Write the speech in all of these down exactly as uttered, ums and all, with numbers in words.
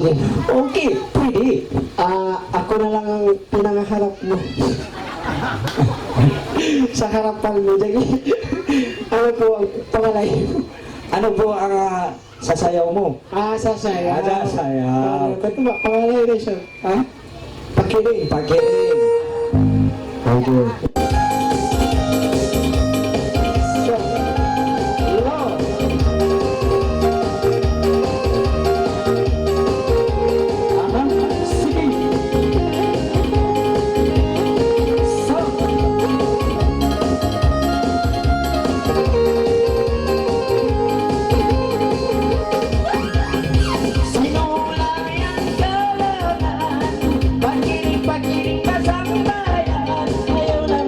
Okay, pwede. Ah, ako na lang ang pinangaharap mo. Sa harapan mo, jadi. Ano po ang pangalan? Ano po ang, ah, sasayaw mo? Ah, sasayaw. Ah, sasayaw. Ah, ba't ma-, pangalan na siya? Ha? Pakiling. Pakiling. Thank you. Sinulang yang kalangan, pakiring-pakiring kasambayan, ayaw na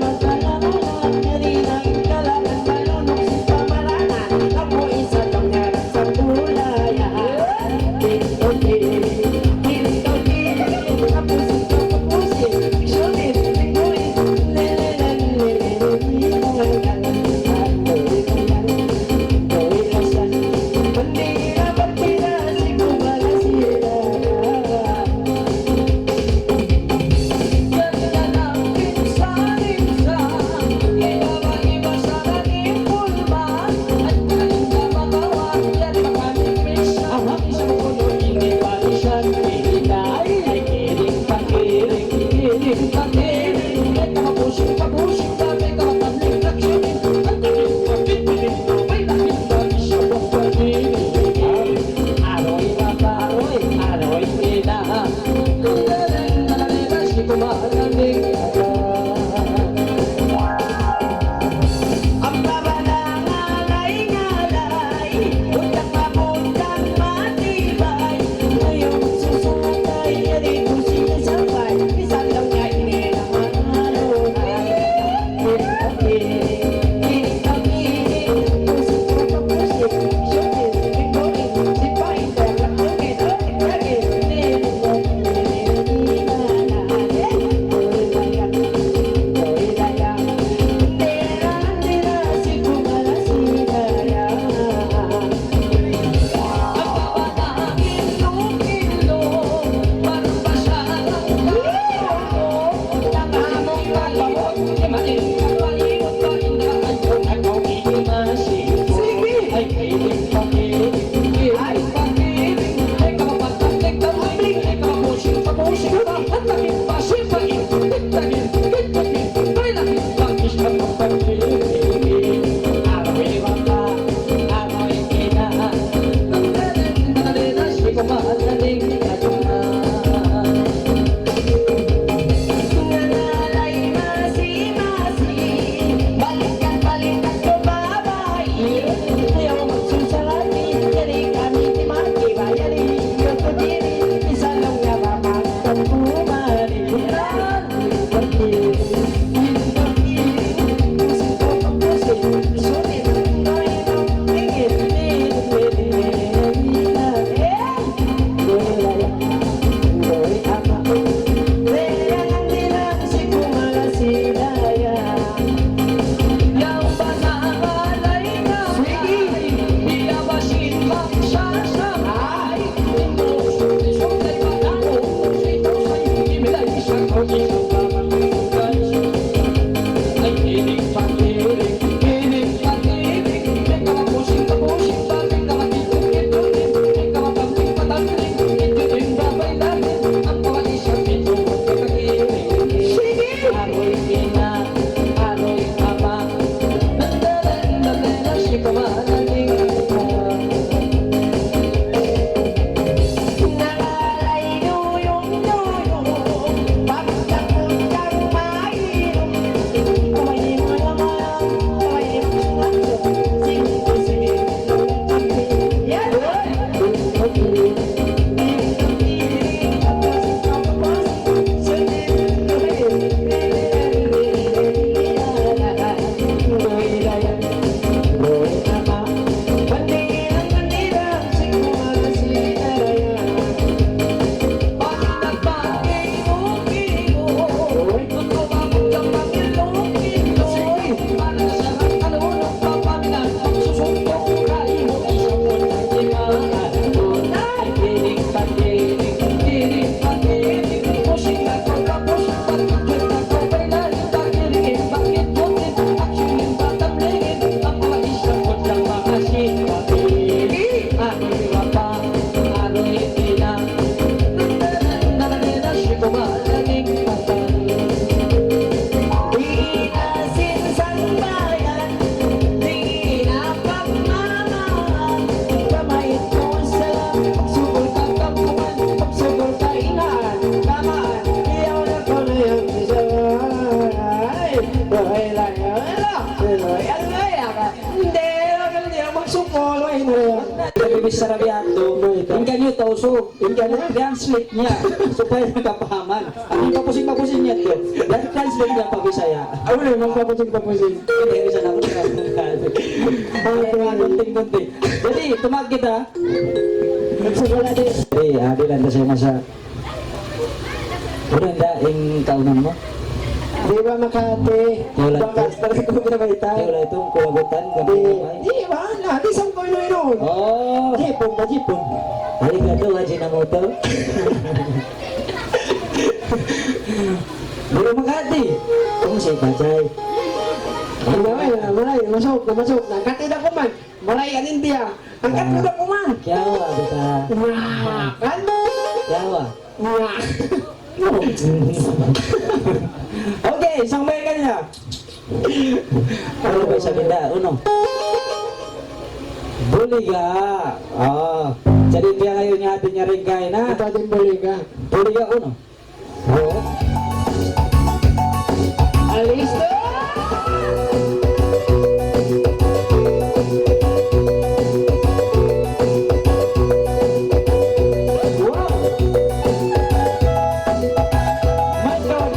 Bisara biya' hādtu, in kaniyu Tausug, in kaniyu translate niya, supaya nakapahaman. Amu in papusing-papusing niya tu, yan translate niya pa Bisaya. Amu na, magpapusing-papusing. Hindi, bisa na aku. Ah, gunting-gunting. Jadi, tumawag kita. Jadi, ah, di lang na siya masa- Unu in kaawnan mu? Di' ba makahati? Wala. Bakas talaga ko na ba ita? Wala, itu kulabutan, di' ba? Di' ba? Na, di' sa ko inu-inu. Oh. Jipun ba, jipun? Arigato, Ajinomoto. Di' ba makahati? Kung si Bajay. Ang dami na, maray, masuk na, masuk na. Kati na kuman. Maray, an India. Angkat mo na kuman. Kiyawa, bita. Wah, kan? Kiyawa. Wah. Okay, isang balikan niya. Ano ba sabi na? Uno. Buliga. Ah. Jadi, tiya ngayon niya, atin niya rin kain, ha? Ito din buliga. Buliga, uno. Alisto! Wow! My God!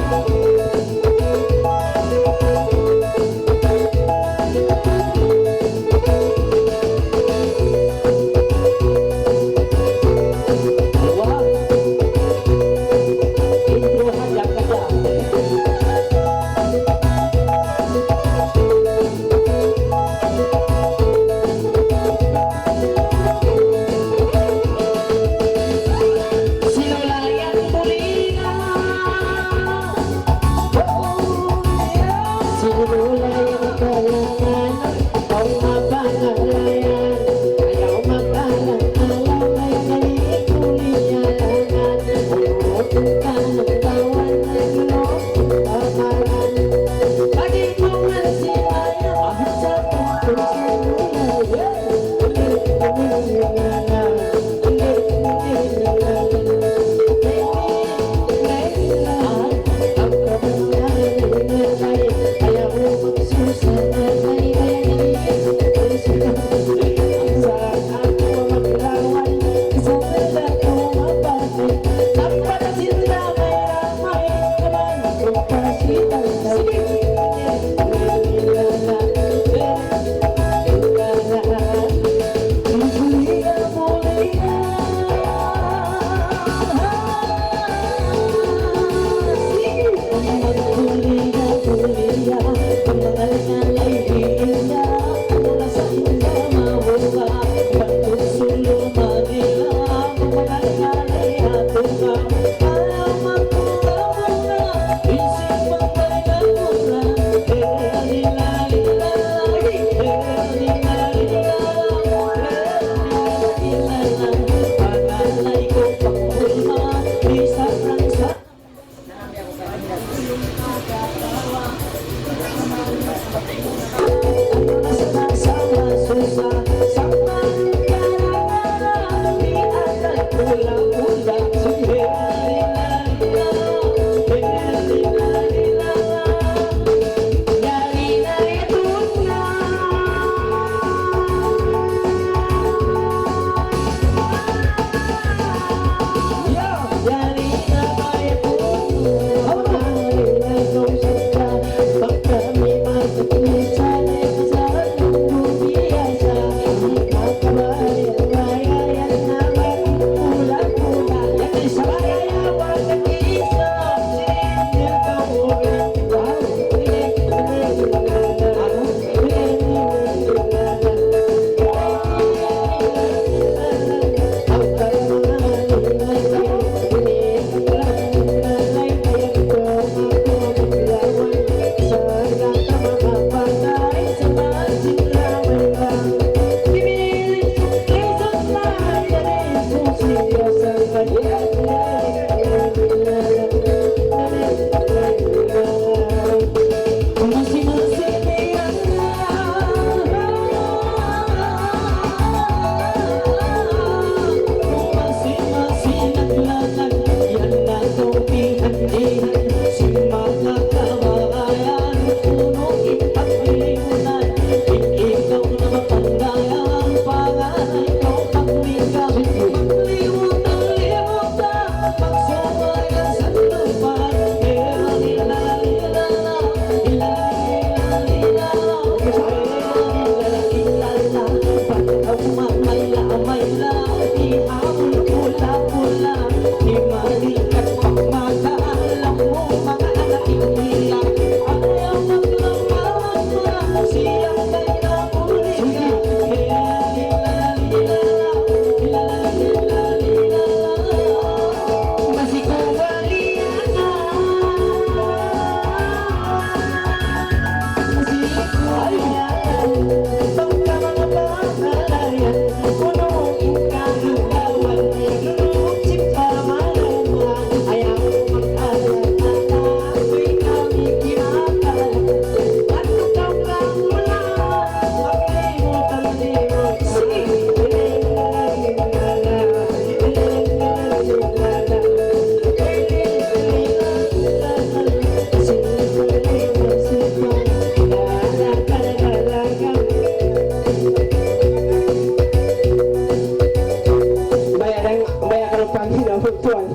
Baya' dang, baya' ka na pangina mo, tuwan.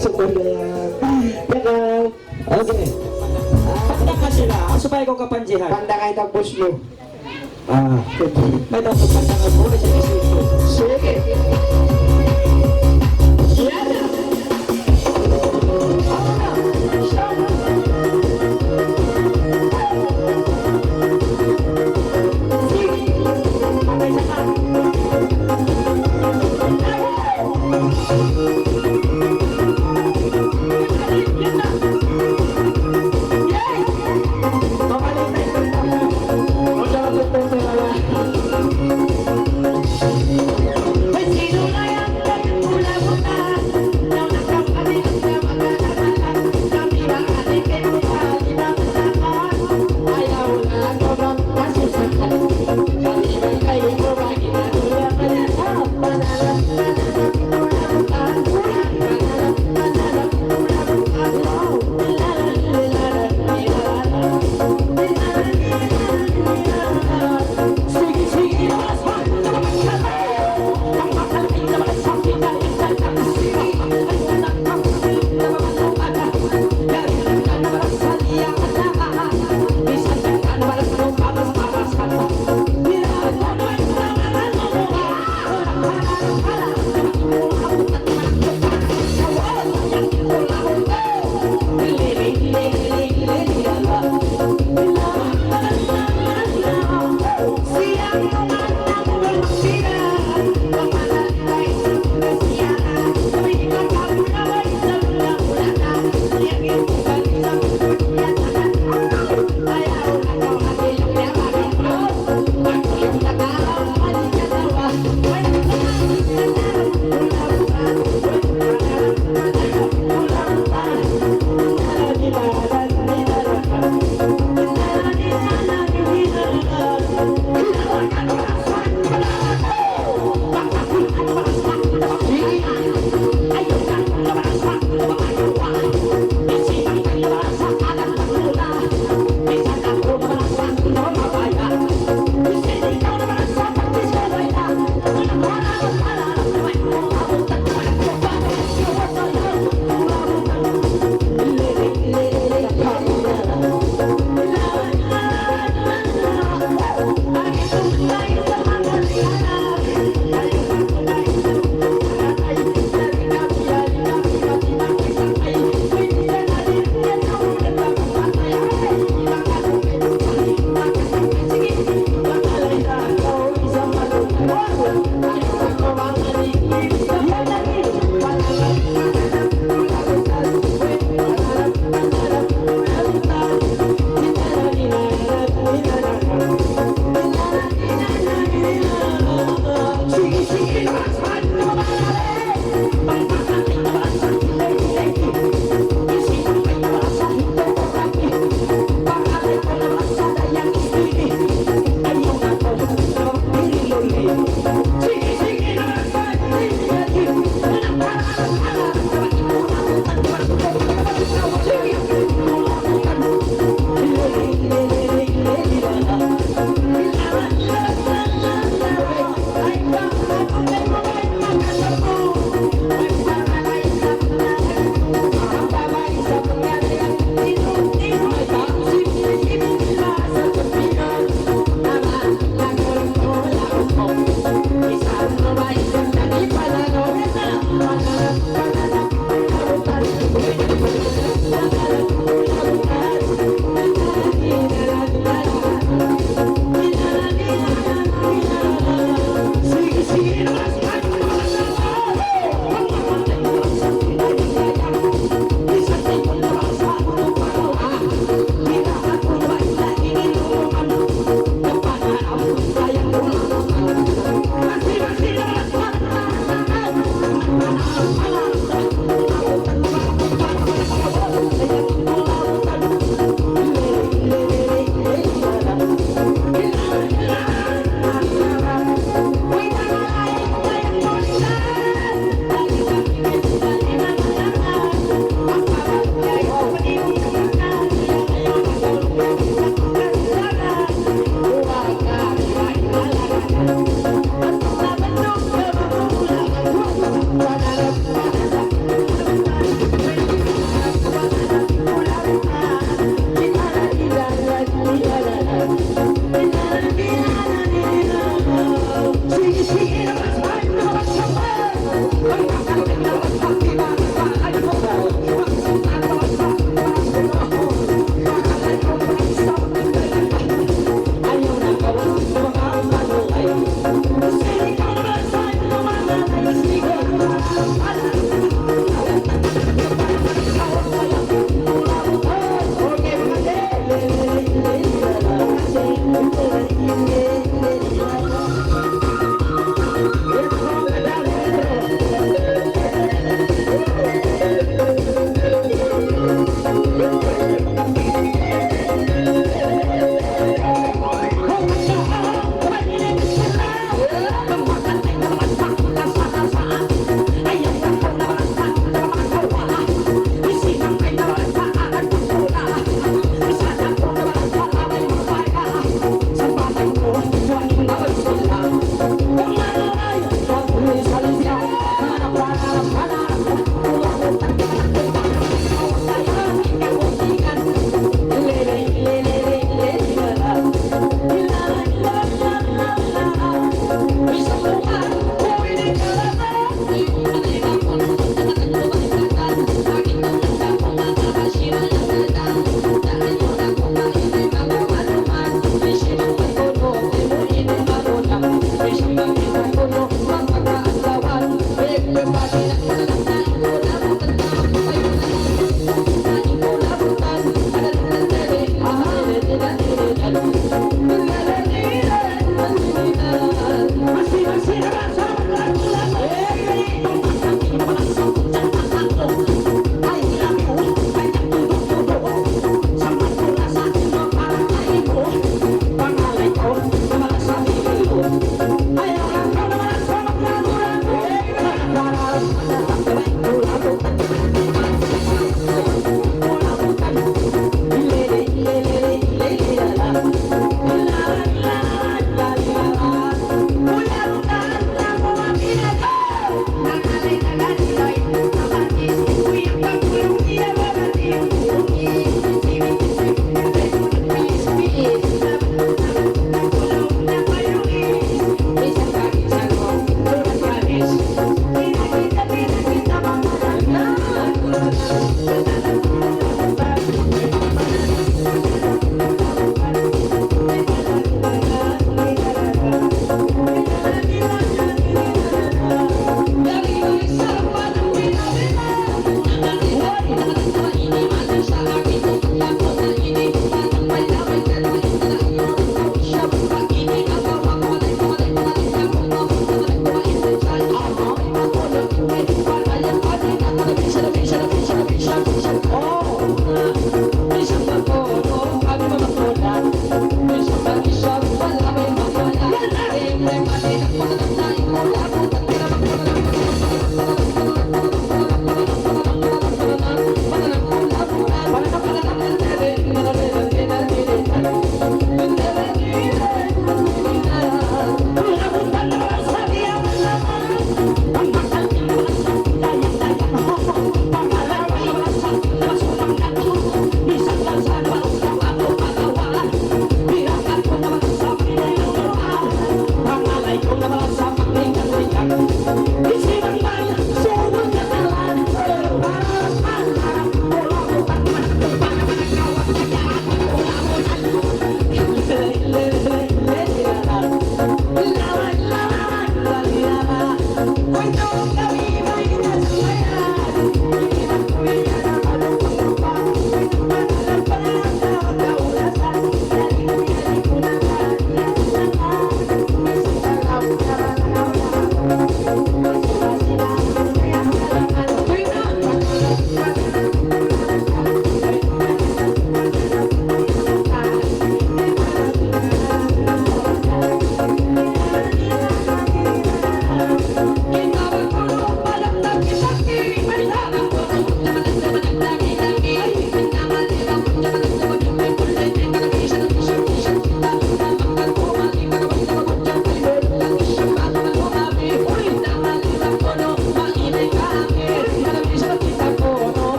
Sukul na yan. Yan ka. Okay. Pandangan sila. Supaya kaw kapanjihan. Pandangan itang boss mo. Ah, okay. May dapat pandangan mo. Sige, sige. Sige. Yan na.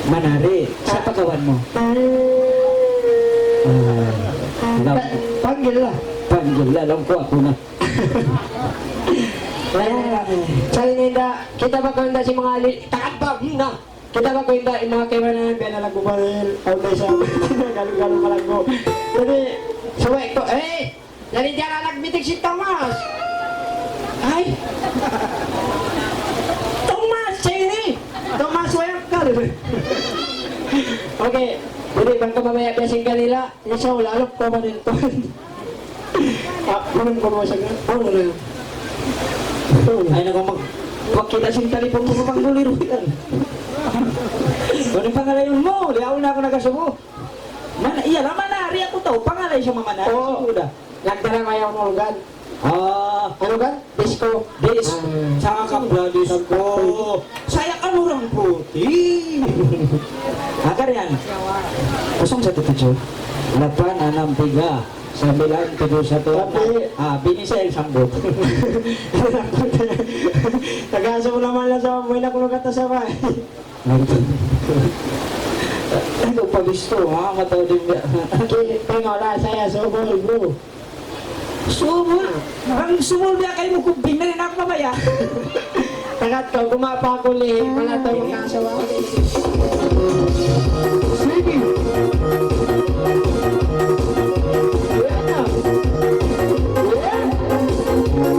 Manari, sapa kawan mu? Ah, lam- Pa-, panggil lah. Panggil lah, lam ku aku na. Ayan. Sa' ini da, kita pa kunda sin manga ali-, takad pa, hmm, na. Kita pa kunda in manga kaibanan, biya' na lagu baril, foundation, galu-galu pa lagu. Jadi, subay ku, eh, Jadi diyan na nagmiting si Tomas. Ay! Tomas, siya ini! Tomas Wayakal. Okay. Jadi, bang kababaya' biya' sin kanila, insya Allah, alok pa man ito. Ah, minum kaw manga sagat. Oh, wala' yan. Ay, naku, mag-, magkita' sin talipun mu, magguliruy yan. Unu in pangalayun mu? Di' awn na aku nagasubu. Mana, iya lah, Manari aku tau. Pangalay sa Manari. Oo. Sudah. Nagdara kaw yan, Morgan. Ah. Anu kan? Disco. Dis-, Ah. Saka ka pala disco. Saya kan orang putih. Akar yan. Kosong satu tujuh, lapan enam tiga, sembilan tujuh satu. Tapi ah, bini saya yang sambut. Taga sa' naman na sa', may nakulong kata sa' ba? Ikaw pa bisto, ha? Mataw din ba? Ki-, tingala saya subul, bro. Subul? Ang subul biya' kaymu kubing na rin ako mabaya. Tagat ka, gumapa ako, li. Wala tayo magkasawa. Sige. Yan na. Yan.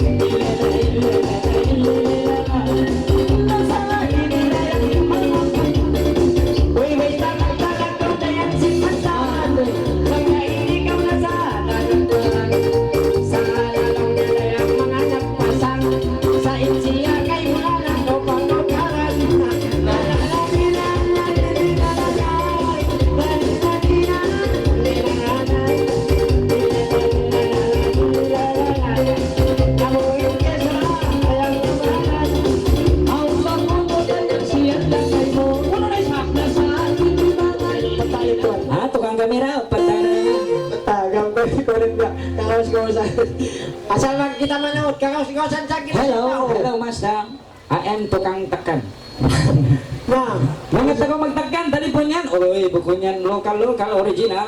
Ah, tukang kamera, patay na naman. Ah, gambar ko rin na. Kakaus-kausan. Asal lang kita manood, kakaus-kausan sa kita. Hello, hello, Master. I am tukang takkan. Na. Mangat ako magtakkan, talipun yan. Uy, bukun yan, local, local, original.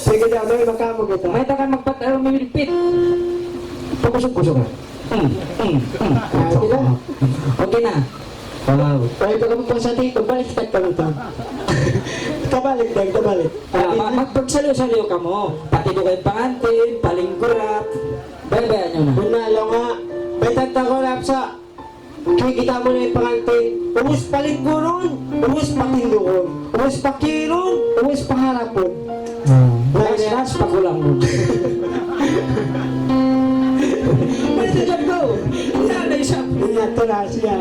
Sige daw, may makamu kita. Mayta' kaw magpat-, uh, mimilpit. Pakusog-kusog ka. Hmm, hmm, hmm. Ah, sila? Okay na. Wow. Ay, pagka mo pa sa dito, balik ka kami to. Kabalik, dahil kabalik. Ah, ma-, magpagsaliw-saliw kamu. Pati dugaing pangantin, palingkurap. Baya-baya niyu na. Bun na, laung nga. Bayta' ta ko, lapsa. Kikita' mu na in pangantin. Ubus palingkurun, ubus patindugun, ubus pakirun, ubus paharapun. Hmm. Last, last, pakulangun. May tajam ko. Yan na isa. Yan, ito na siya.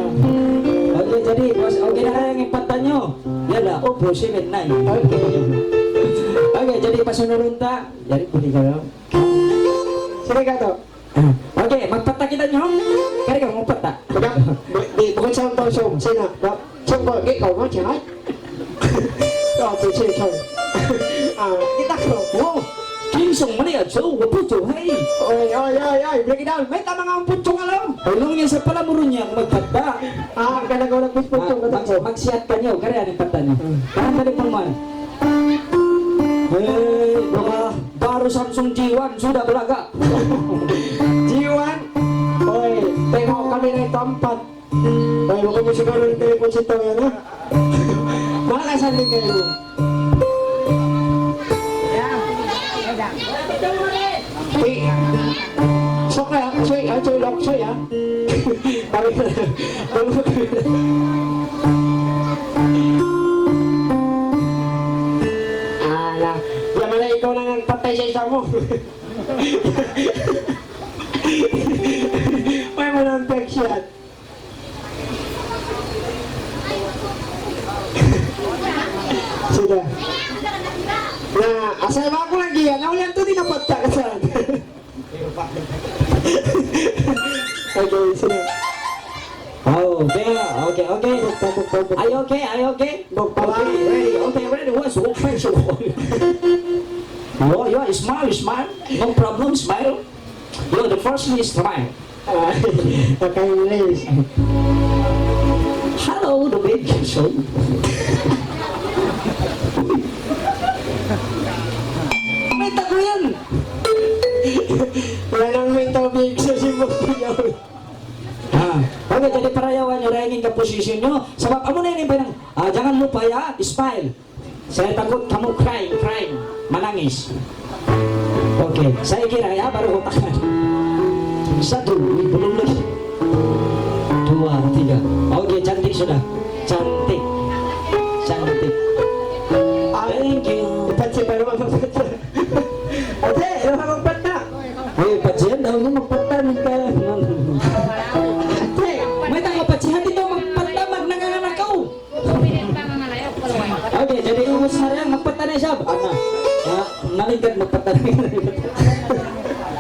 Okay, jadi, boss, okay na kaya in pata niyu? Yan na, opo, seven nine. Okay. Okay, jadi pasunurun ta. Jadi, pwede kayo. Sige, Kato. Okay, magpata kita niyu. Kari ka, magpata. Baga, bu-, di, bukun sa tau siyum. Sina, ba-, siyum ko, di ko, mo, siya, ay. Ikaw, tu, siya, siya. Ah, kita ko. Wow, Kim Sung mali, ah, so, waputo, hey. Oy, oy, oy, oy, break it down. Mayta' manga ampun sung alam. Ay, laung niya sa pala murun niya, magpata. Ah, kaya nag-ulat, magpata, Ah, mag-, magsihat ka niyu, kari, ano, pata niyu. Hmm. Parang dali pa man. Hey, baka Baru Samsung G one, sudah balaga. G one? Oy, tenga' kami na ito ampat. Oy, baka mo siguro yung telepon si Tong yan, ha? Makakasaling kayo. Hey. So kaya, soy, ah, soy, lok, soy, ah. Ala, yan man na, Ikaw na nagpatay sa isa mu. Way mu nang piyagsihat. Sudah. Na, asal ba aku lagi ya? Na, ulan tu di na patta ka sa. Okay, sudah. Oh, okay, okay, okay. Are you okay? Are you okay? Okay, ready. Okay, ready. What's, what's, you, you smile, you smile. No problem, smile. You the first is smile. Ah, okay, English. Hello, the big show. May tago yan. Wala nang may tubig sa Cebu. Ah, okay, jadi parayawan niyu, rayangin ka position niyu. Sabab amu na ini, parang, ah, jangan lupa ya, smile. Saya takut kamu crying, crying, manangis. Okay, saya kira ya, baru kotakan. Satu, ini belum lagi. Dua, tiga. Okay, cantik sudah. Cantik. Cantik. Thank you. Pachi, pero magpacha. Ate, yung magpacha. Eh, pachi, daw niya magpacha, minta. Ate, may tanga pachi, hati daw magpacha, magnangangan ako. Okay, jadi ubus na yan, magpatta na isab. Ana. Ha? Nalingkad magpatta na.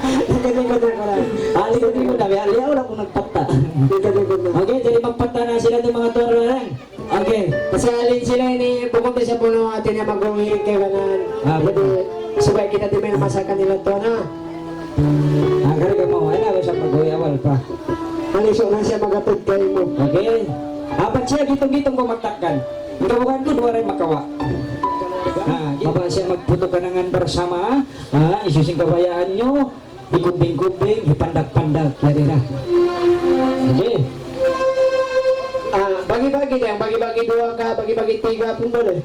Lingkad-lingkad na pala. Ah, lingkad-lingkad na. Liyaw lang kung nagpatta. Lingkad-lingkad na. Okay, jadi magpatta na sila ng mga tuwan lang. Okay. Kasi alin sila ini, bukun sa puno, atin niya mag-uwiring kay kanan. Ah, jadi, subay kita di may masakan nila to na. Ah, kari ka mo, ay na, sa pag-uwi, awal pa. Maliso na siya magapod kayo mo. Okay. Apat siya, gitong-gitong ko magtakkan. Ikaw bukan ko, duwa rin makawa. Ah, mapa siya magputo ka na ngan bersama, ah, isusing kabayaan nyo, ikubing-kubing, ipandak-pandak, yari na. Okay. Ah, bagi-bagi na yan, bagi-bagi duwa ka, bagi-bagi tiga pun boleh.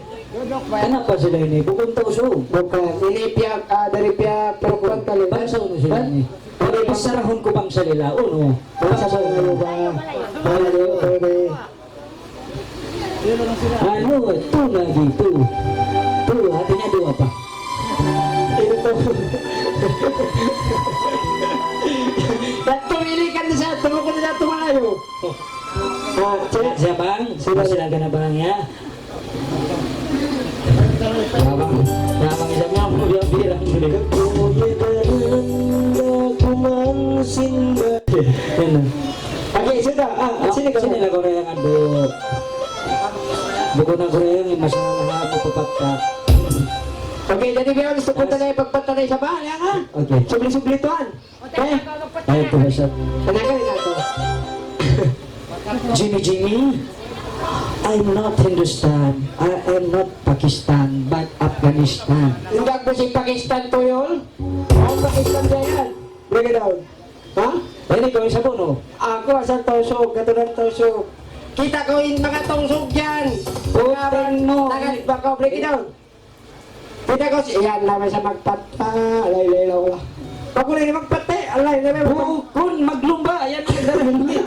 Kenapa sila ini? Bukun Tausug. Bukan. Ini pihak, ah, dari pihak perempuan kali. Bangsa unu sila ini? Pwede basarahun ku bangsa nila. Unu? Bangsa Malayu ba? Malayu, pwede. Anu, tu lagi, tu. Tu, hatinya dua apa? Itu. Dato, pili ka na sa, tumukod na dato Malayu. Ah, check. Siya, bang? Sila. Silakan na, bang, ya. Abang, abang, isab niya, aku bilang-bilang. Yan na. Okay, sila. Ah, ah, sini ka. Sini na, Korea nga, do. Bukun na Korea nga, mas mahal mo papatta. Okay, jadi biya' gusto punta na yung pagpunta na sa bahay, ha? Okay. Subli-subli tuan. Eh? Ay, ito ba siya? Tanaka rin ako. Jimmy, Jimmy, I'm not Hindustan. I am not Pakistan, but Afghanistan. Hindi ako si Pakistan, Tuyol. Ako Pakistan, Jayan. Break it down. Ha? Ini ko, isa po, no? Ako, asal Tausug, katulad Tausug. Kita ko yung mga Tausug dyan. Putang mo. Tagad, baka break it down. Kita ko si, yan na may sa magpata, alay, lay, law, law. Pag wala na magpata, alay, lay, lay, law. Bukun maglumba, yan ang darahimit.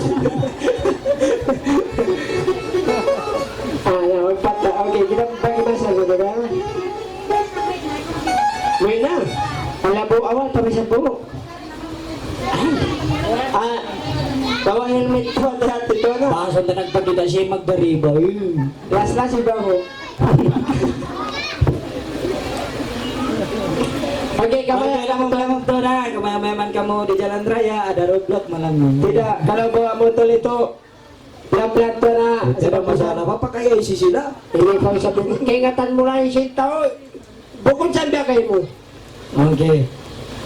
Ah, yan, magpata. Okay, kita bagi masa ko, diba? May na. Ala, bu, awal, tabi sa bu. Ah, bawa helmet ko, ate, ate, ito na. Baka sa nagpakita siya magdariba, eh. Last na si Baho. Okay, kamay, okay, lamang, lamang to na. Kamay-mayaman kamu di jalan raya, ada roadblock malam ini. Tidak, kalau bawa motor itu, pelan-pelan to na. Tidak masalah, apa kaya isi sila? Ini kau sabi, kaingatan mo lang yung sinta, oy. Bukun sa biya' kayo mo. Okay.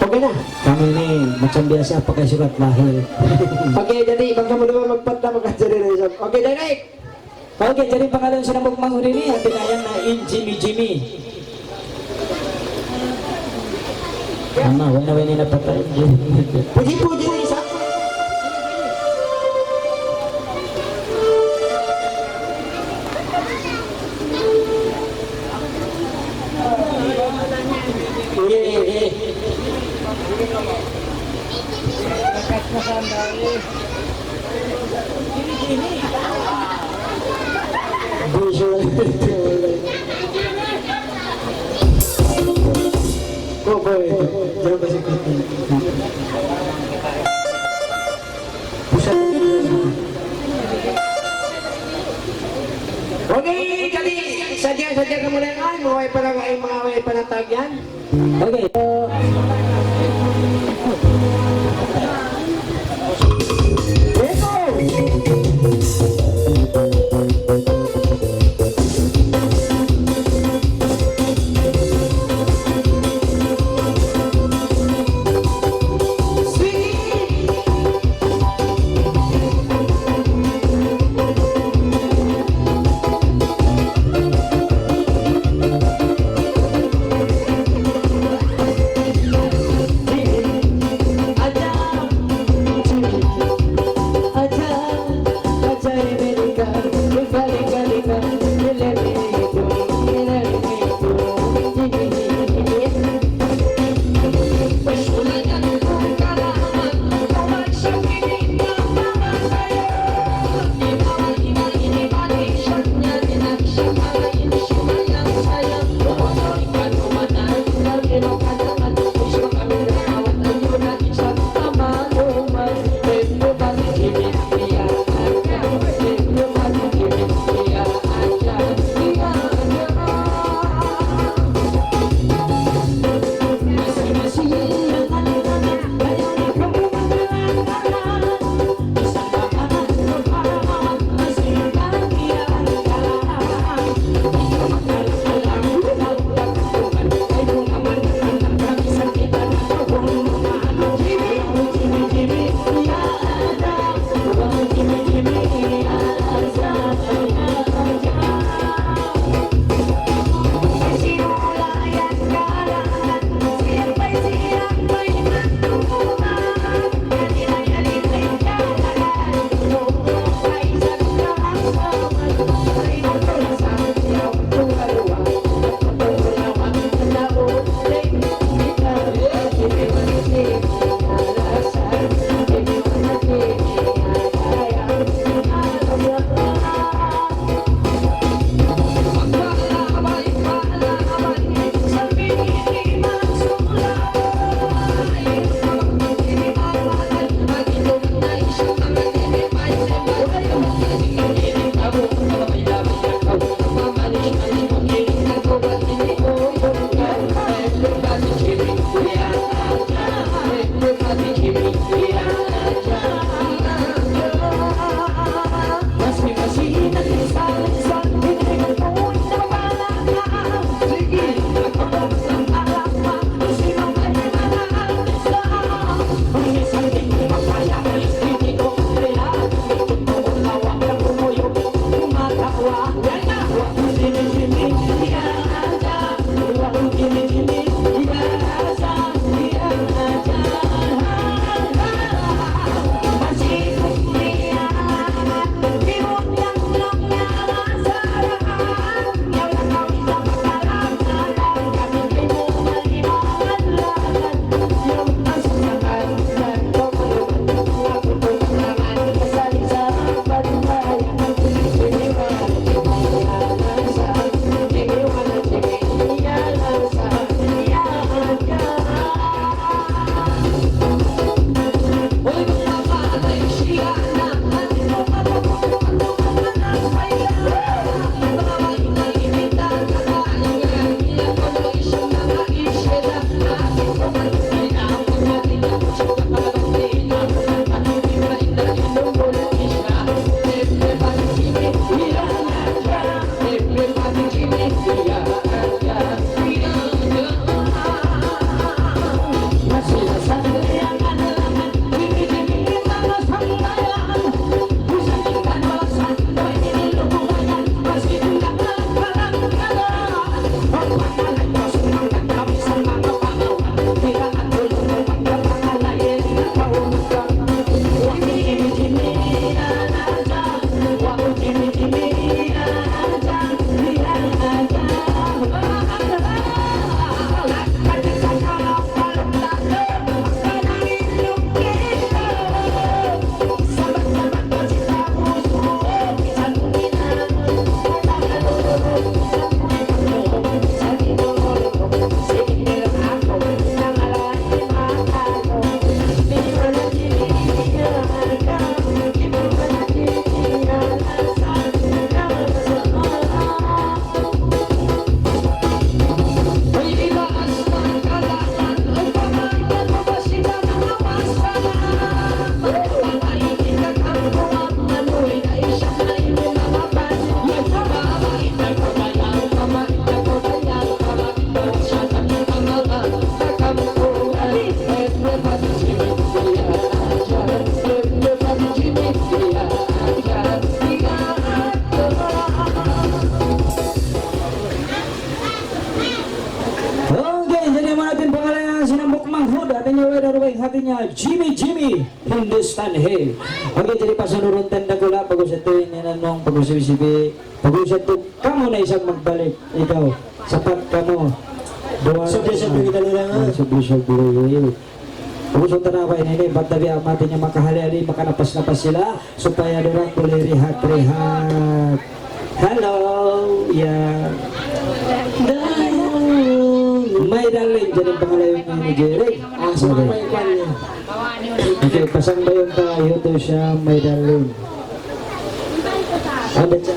Okay na. Kami ini, macam biasa, pakai surat lahir. Okay, jadi, bang kamu dua magpata, magkajari na isab. Okay, direct. Okay, jadi pangalan sa nambuk manghud ini, hati na yan na in Jimmy Jimmy. Ama, wala, wala na patay. Puji-puji na isa. Eh, eh, eh. Opo, ito. Diyan ba si Kati? Pusat. Okay, kali, sadya, sadya ka muna yan. Mga way pa na, ay, mga way pa na tag yan. Okay. Ito. Mukmang Hood, hati niya way da ruweng, hati niya Jimmy Jimmy Hindustan Hey. Okay, jadi pasunurun tanda ko la, bagus ito ini nanong, bagus sibi-sibi, bagus ito kamu na isang magbalik, ikaw, sapat kamu. Dua, subli-subli kita nila, ha? Ah, subli-subli. Bagus ito na ba ini, ini, ba't tabi ang mati niya makahali-hali, makanapas-napas sila. Supaya durang buli rihat-rihat. Hello, ya. Dayung. My darling, jadi pangalayon niya ni Jerry. Ah, sa mga paikuan niya. Okay, pasang ba yung tayo to siya, my darling? Ada siya.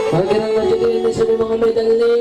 Pagkirang na dyan din sa mga medal ni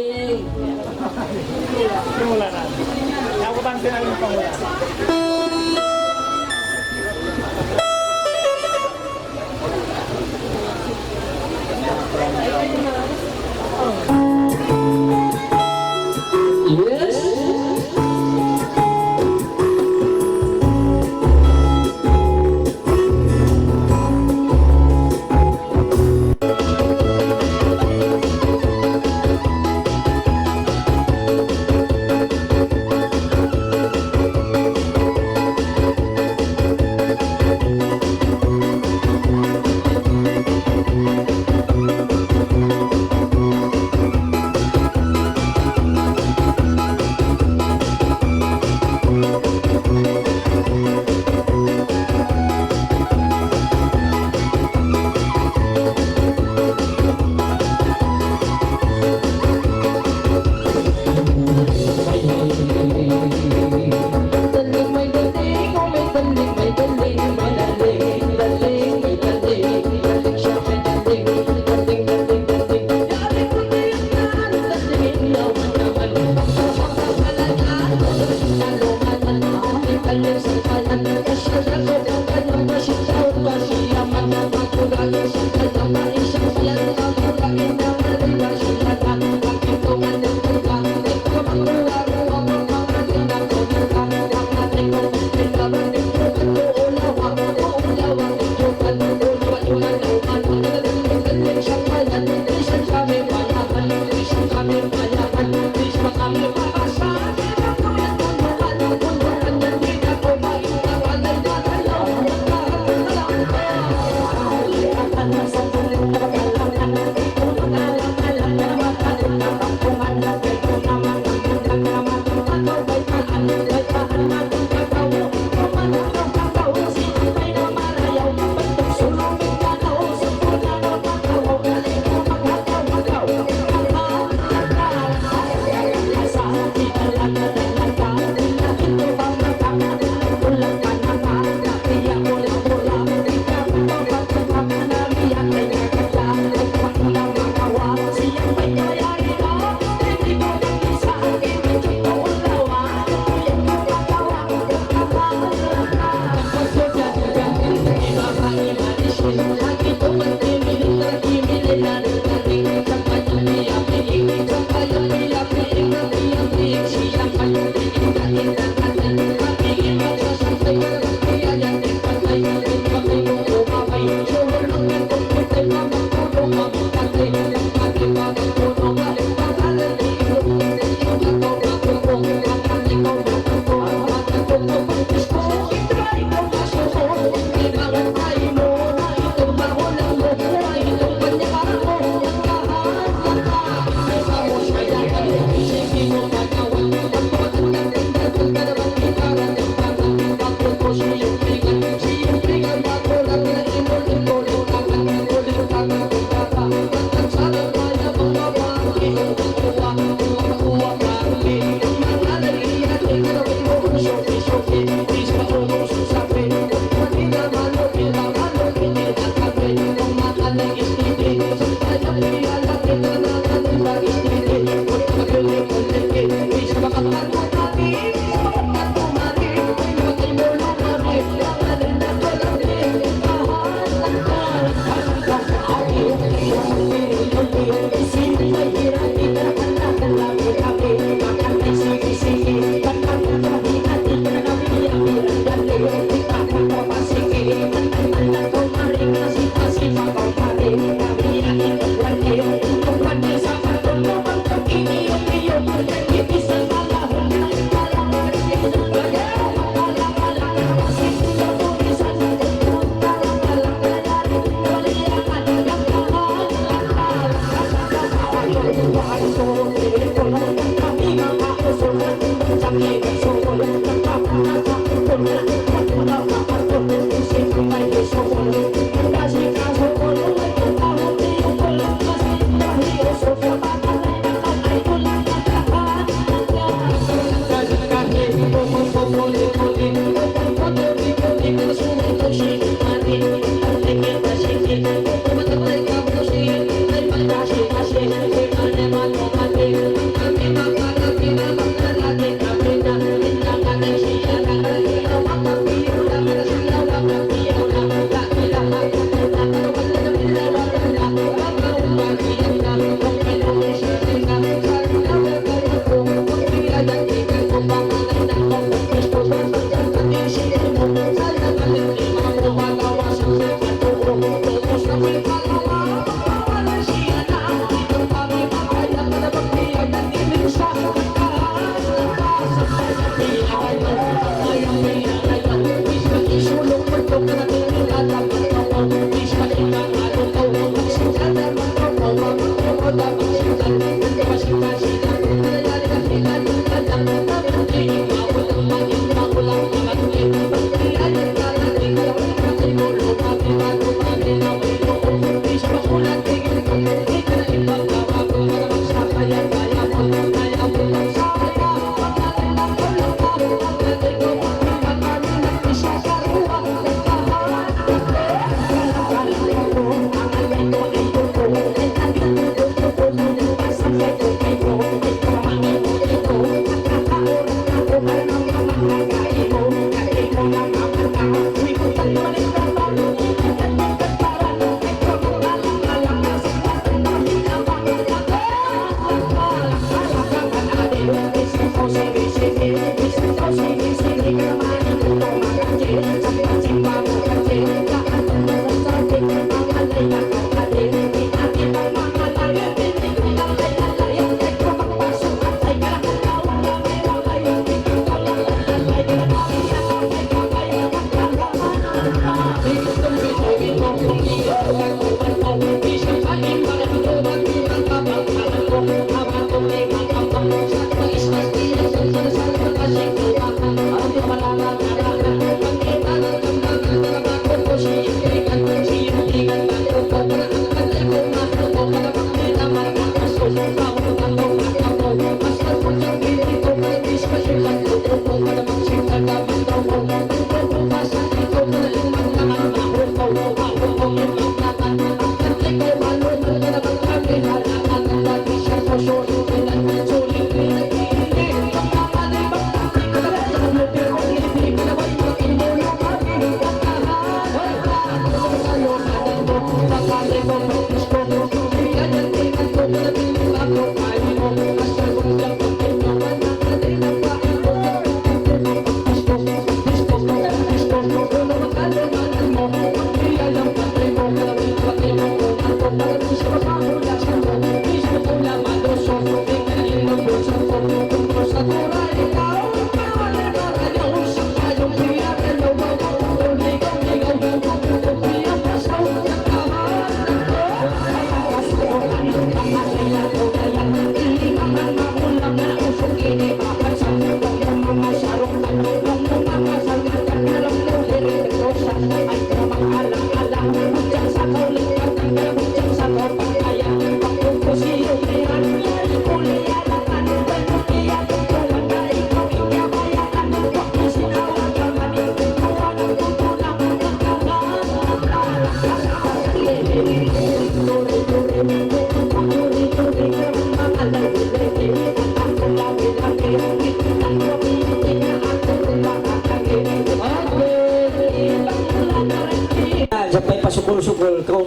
Sapay pa sukul-sukul kaw.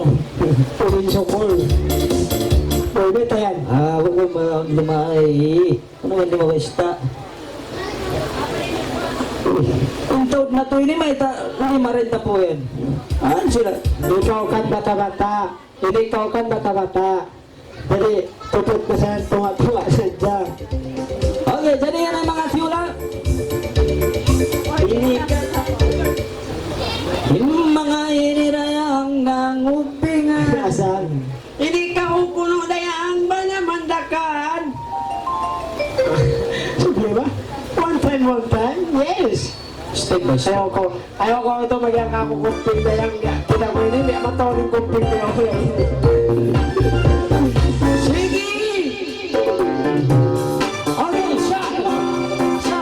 Uling sukul. Pwede tayan. Ah, huwag mo ma-, lumay. Ano man di mabasta? Intaud na to ini, may ta-, ini marinta po yan. Ano sila? Ikaw kan bata-bata. Ini ikaw kan bata-bata. Jadi, tutut na sa tunga-tunga sadja. Okay, jadi yan ang mga tiyula. Ini, in mga ini dayang nangupingan. Asan? Ini kahukuno dayang banyamandakan. Sige ba? One time, one time? Yes. Step by step. Ayaw ko. Ayaw ko ito, magyang ako kumping dayang. Kita ko ini, di' mataw yung kumping dayang. Sige! Okay, siya. Siya.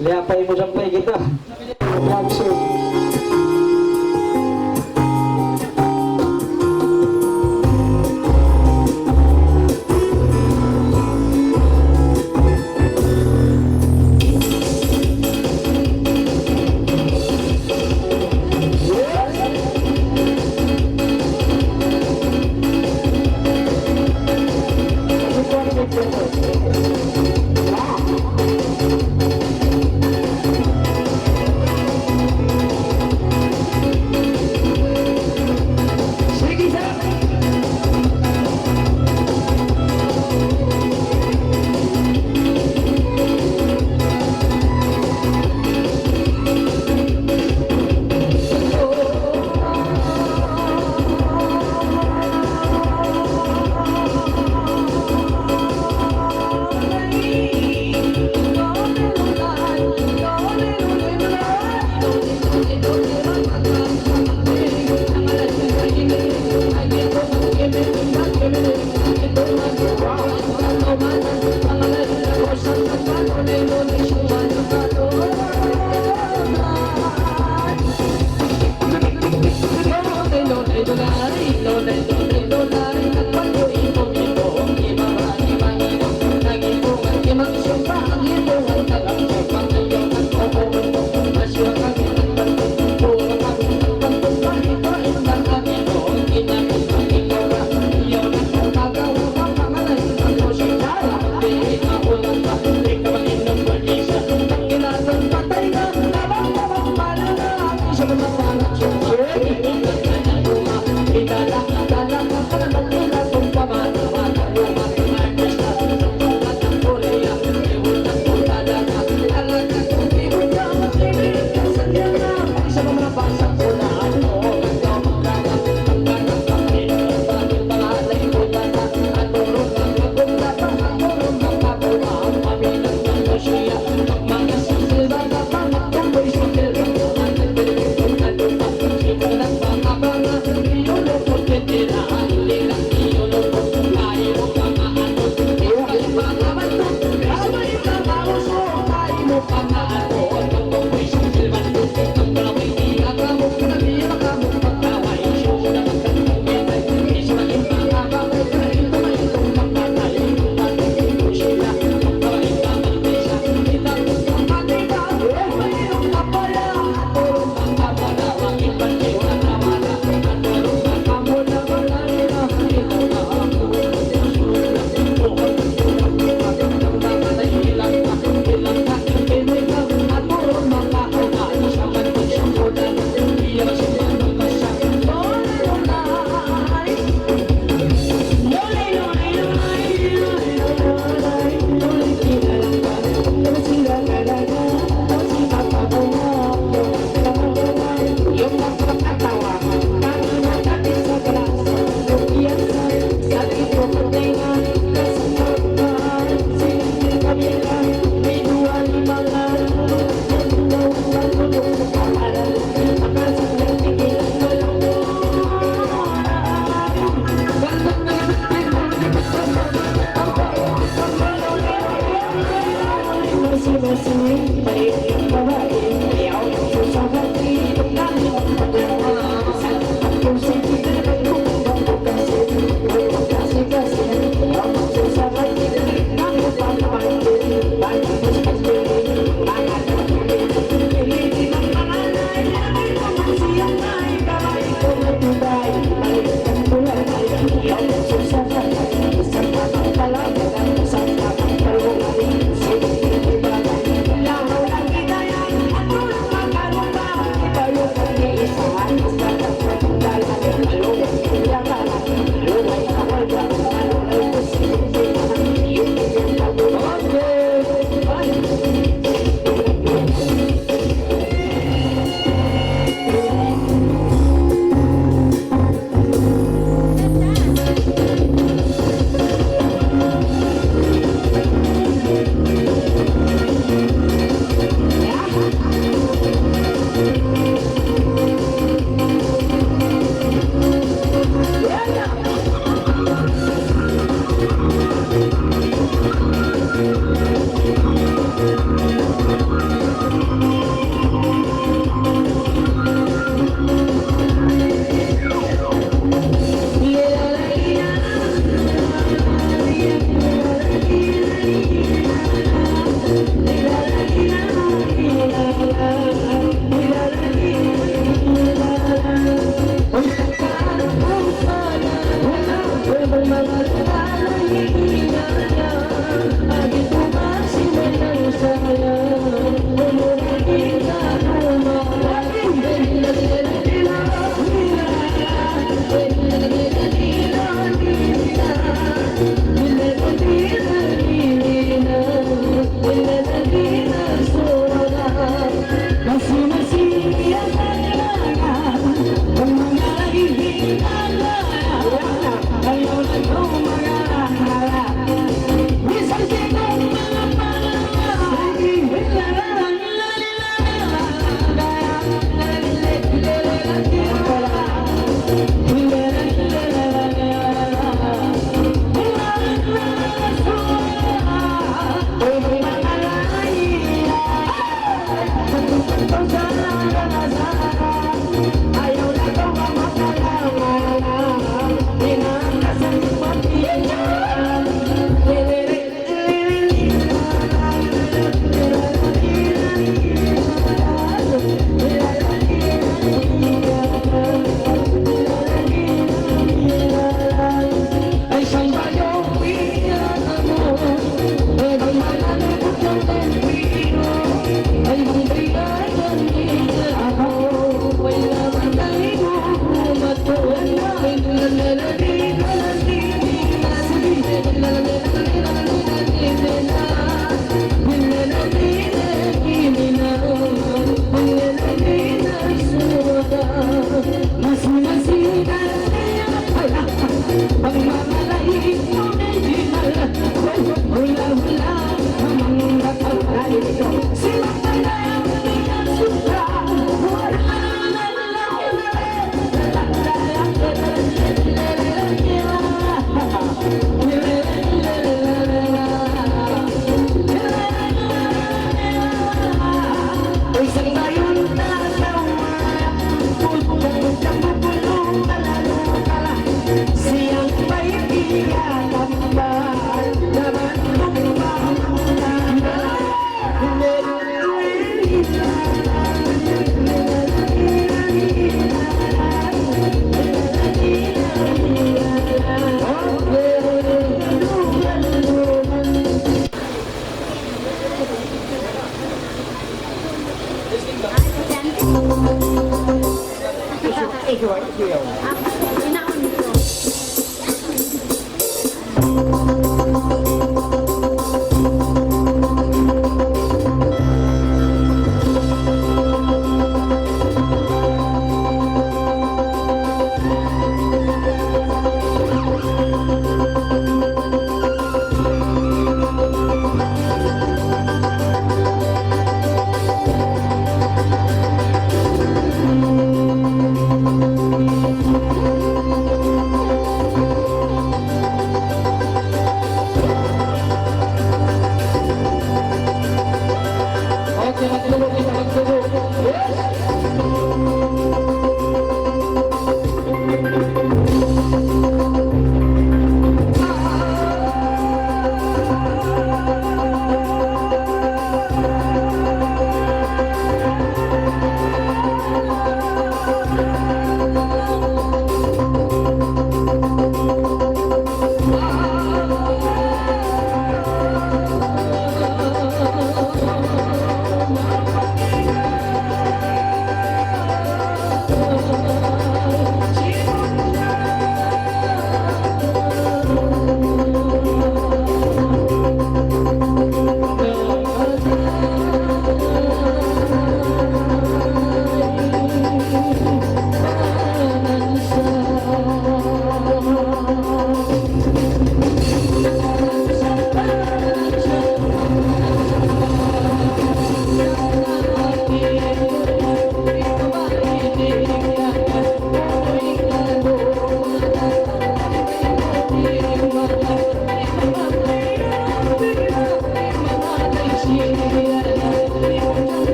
Liyapay mu sampay kita.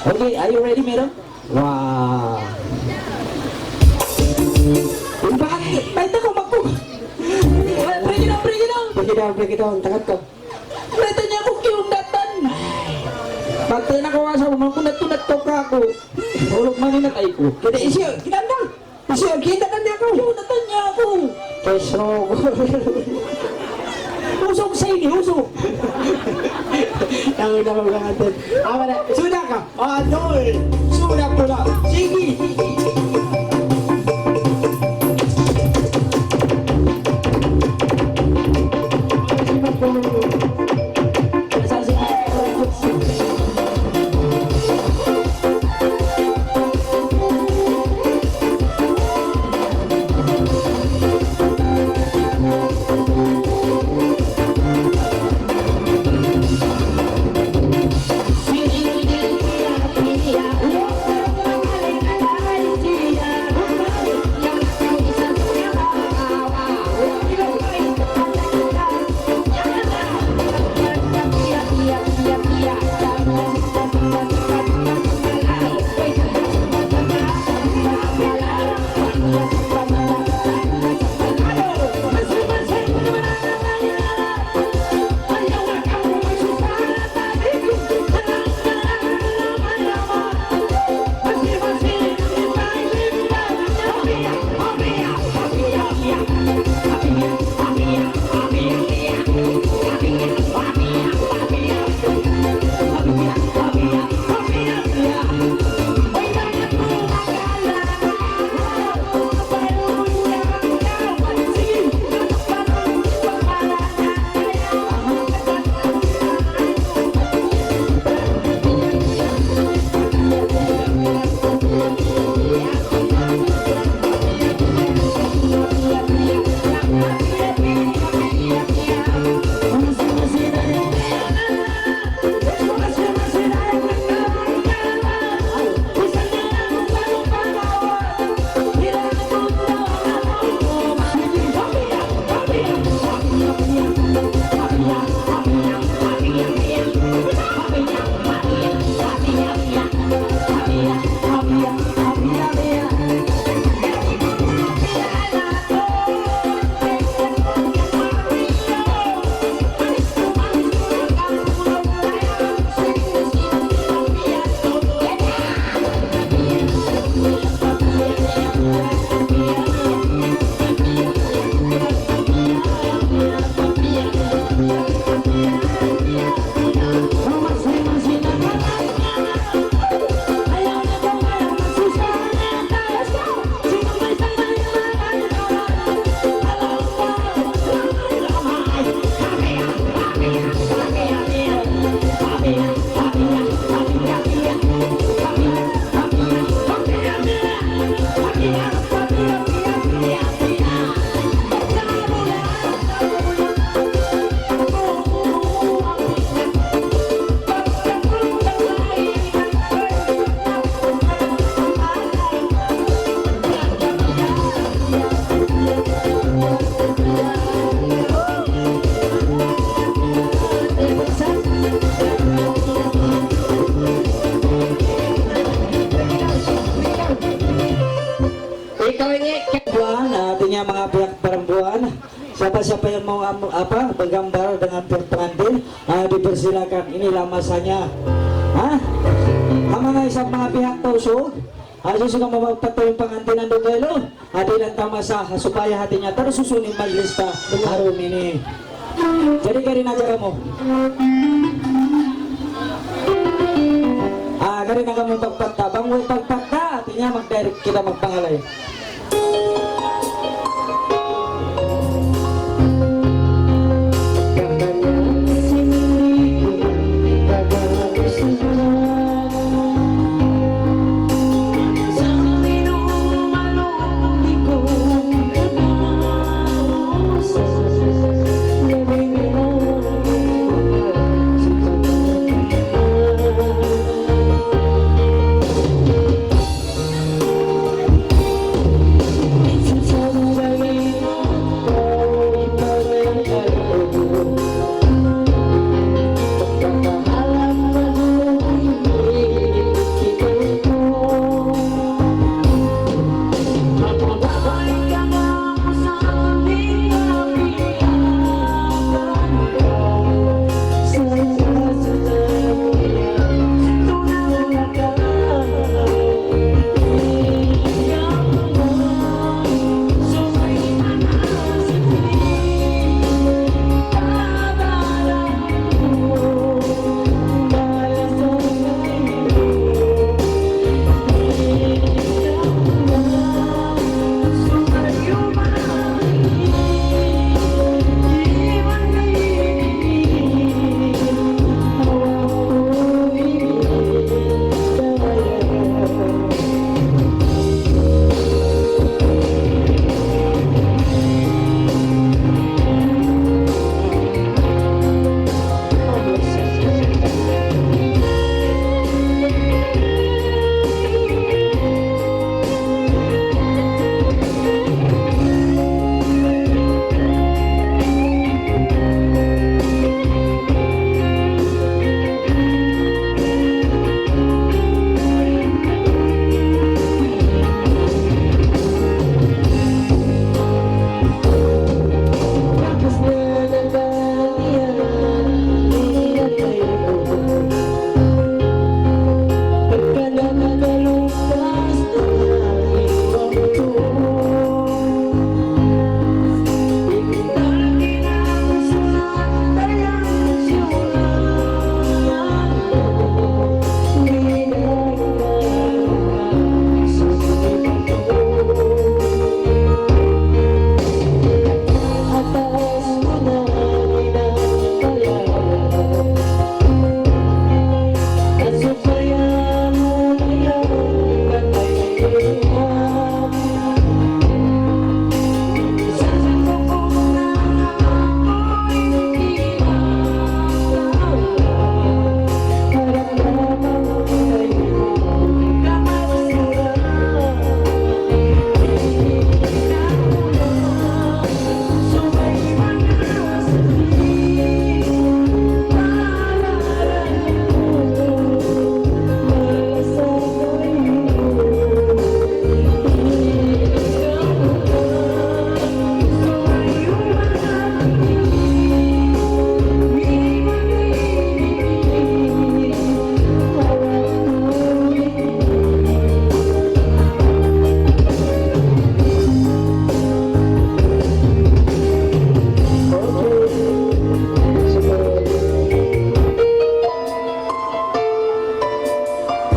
Okay, are you ready, madam? Wow. Bakit? Baita ko magku. Break it down, break it down. Break it down, break it down. Takat ko. Baita niya aku kiyundatan. Baita na ko asa, makunat-kunat to ka aku. Hulog man inat ay ko. Kita isi, kita na. Isi, kita na niya aku. Kiyundatan niya aku. Kesro. Usog sa ini, usog. Yang udah ko gangatin. Apa na? Sudah ka? Aduh, sudah pula. Sige. Ikaw ini, perempuan, artinya mga pihak perempuan, siapa-siapa yang mau am-, apa, bergambar dengan pihak pengantin, ah, dipersilakan. Inilah masanya. Ha? Amu na isab mga pihak Tausug. Asu suka mapagpatay in pangantinan duun kaylu. Hati lang ta masa, supaya hati niya tarsusun in majlis ta ha dum ini. Jadi, kari na hadja kamu. Ah, kari na kamu pagpatta. Bang way pagpatta, hati niya mag-direct kita magpangalay.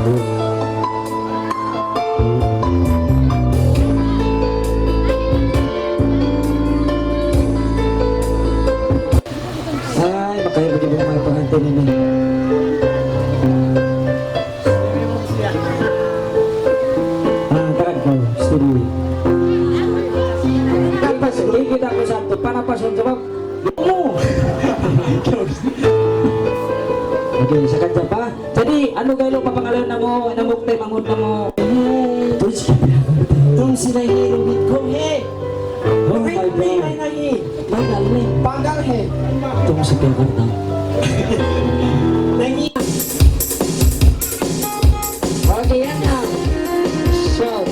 Ay, makaya bagi mga pangantin ini. Ah, tagad ko, studio. Tapos, higit ako sa ito, para pa sa sabab, mo. Okay, sa kanta pa. Jadi, unu gailu pa pangalan namu', namu' te mangun namu'. Tum si Nahil with Kong He. Oh my God. Panggal He. Tum si Jakarta. Nahil. Okay, yan na. So,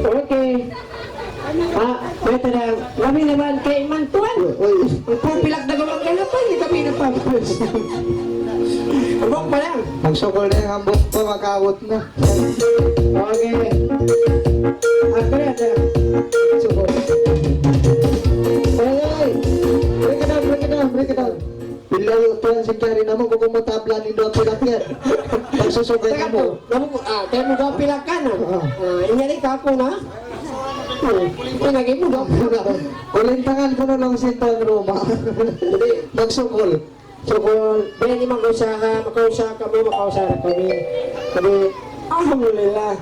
Okay. Ah, better na. Kami naman kay Mantuan. Uy, uy. Kung pilak na gawang ka na pa, hindi kami napapalos. Abang pa lang. Magsukul na yung hambuuk pa, makaabot na. Okay. Ah, kaya, kaya. Sukul. Ay, ay. Break it down, break it down, break it down. Billahi, tuwan sin kiyari namu', bukun mu tablan in duwa pilak yan. Pagsusugay namu'. Namu', ah, kaya mu duwa pilak ka na. Oo. Ah, in yari ka po na. Hmm. Pinagi mu duwa pilak. Kulintangan ku na lang sin tuwan Roma. Jadi, magsukul. Sukul. Biya' ini mag-usaha, makausaha kamu, makausaha kami. Jadi, alhamdulillah.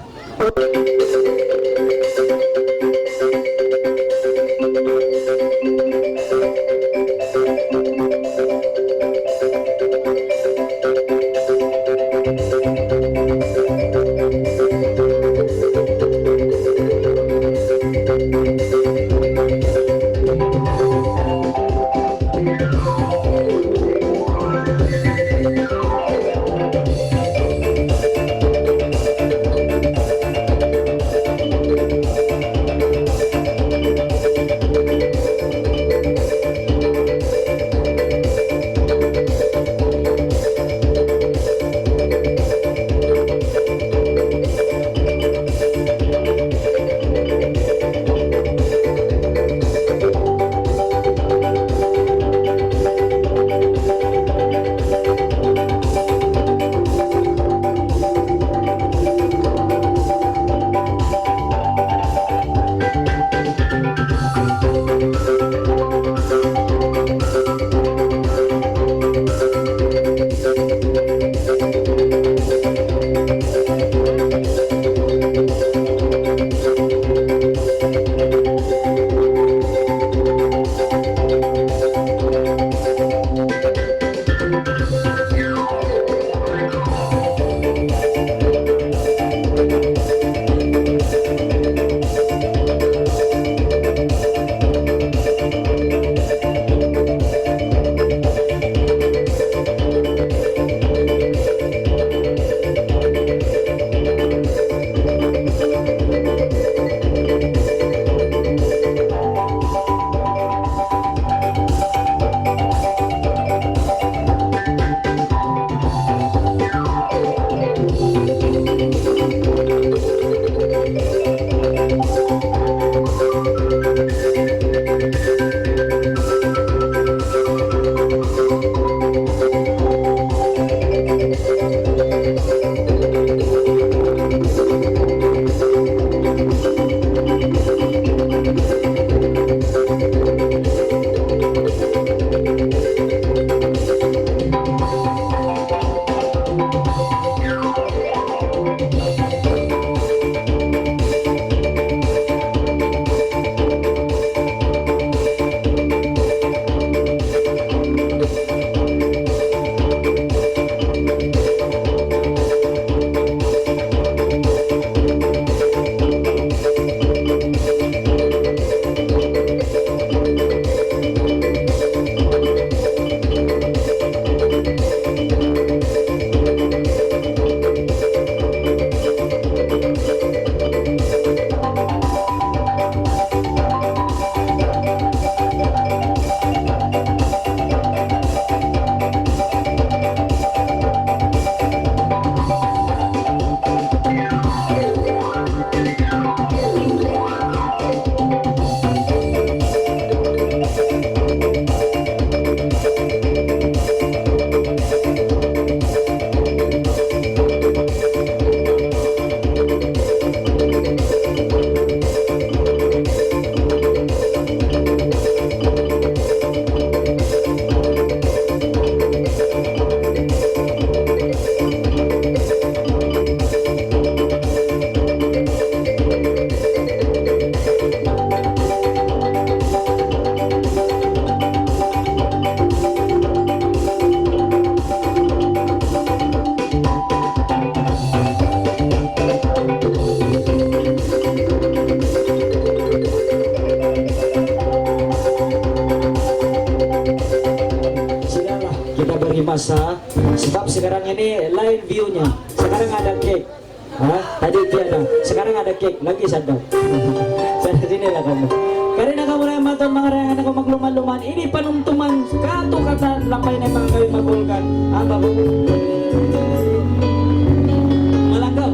Kita beri masa, sebab sekarang ini lain view-nya. Sekarang ada cake. Ha? Tadi tiada. Sekarang ada cake. Lagi sadap. Sa' di' na kamu. Karna' kamu na yan, manga tuwan, manga dayang, aku magluman-luman. Ini panumtuman katu' katan, lampay na in manga kawin mag-organ. Apa po? Malanggaw.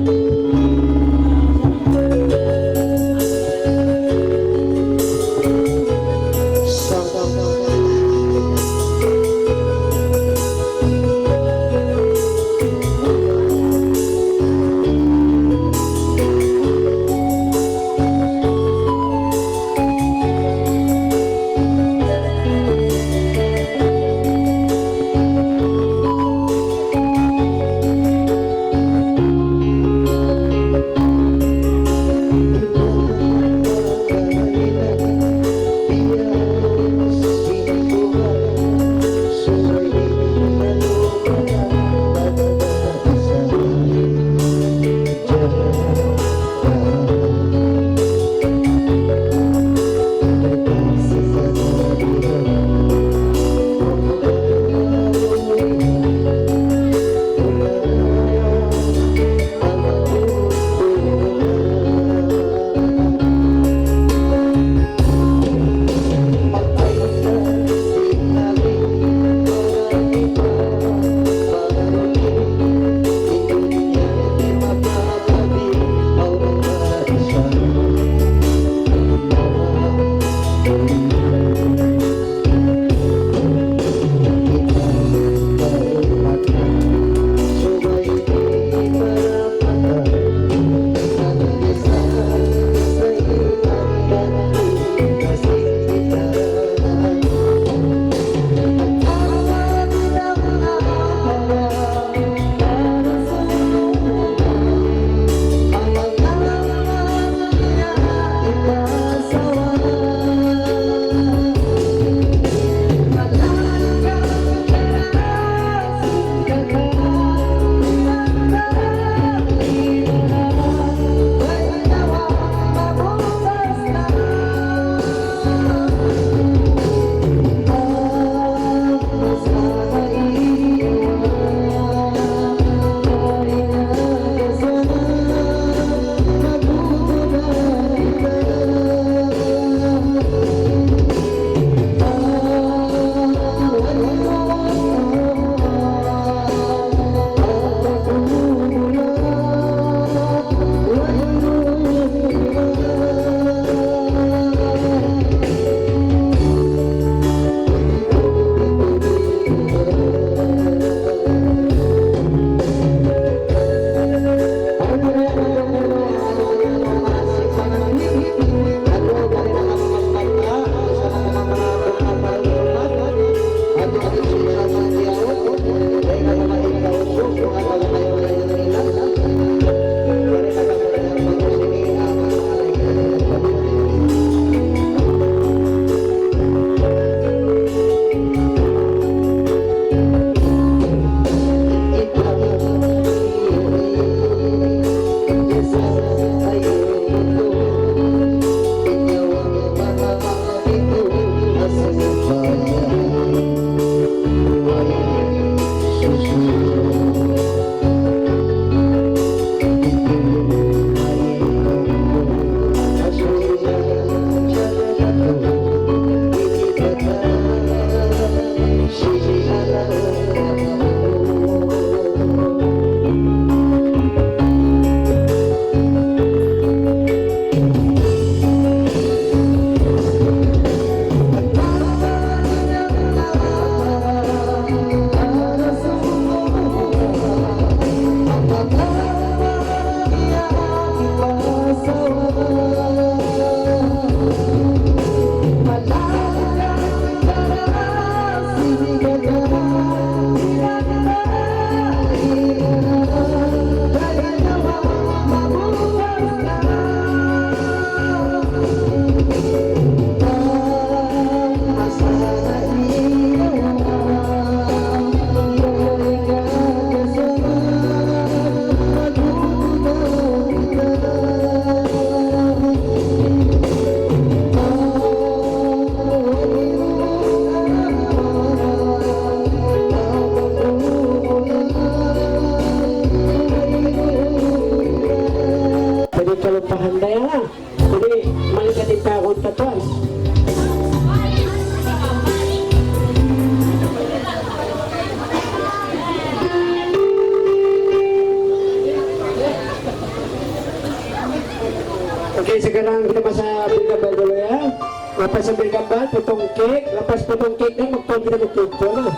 Sekarang kita masa Birgambal dulu ya. Lapas sa Birgambal, potong cake. Lapas potong cake na, magpag-, kita magpag-, na.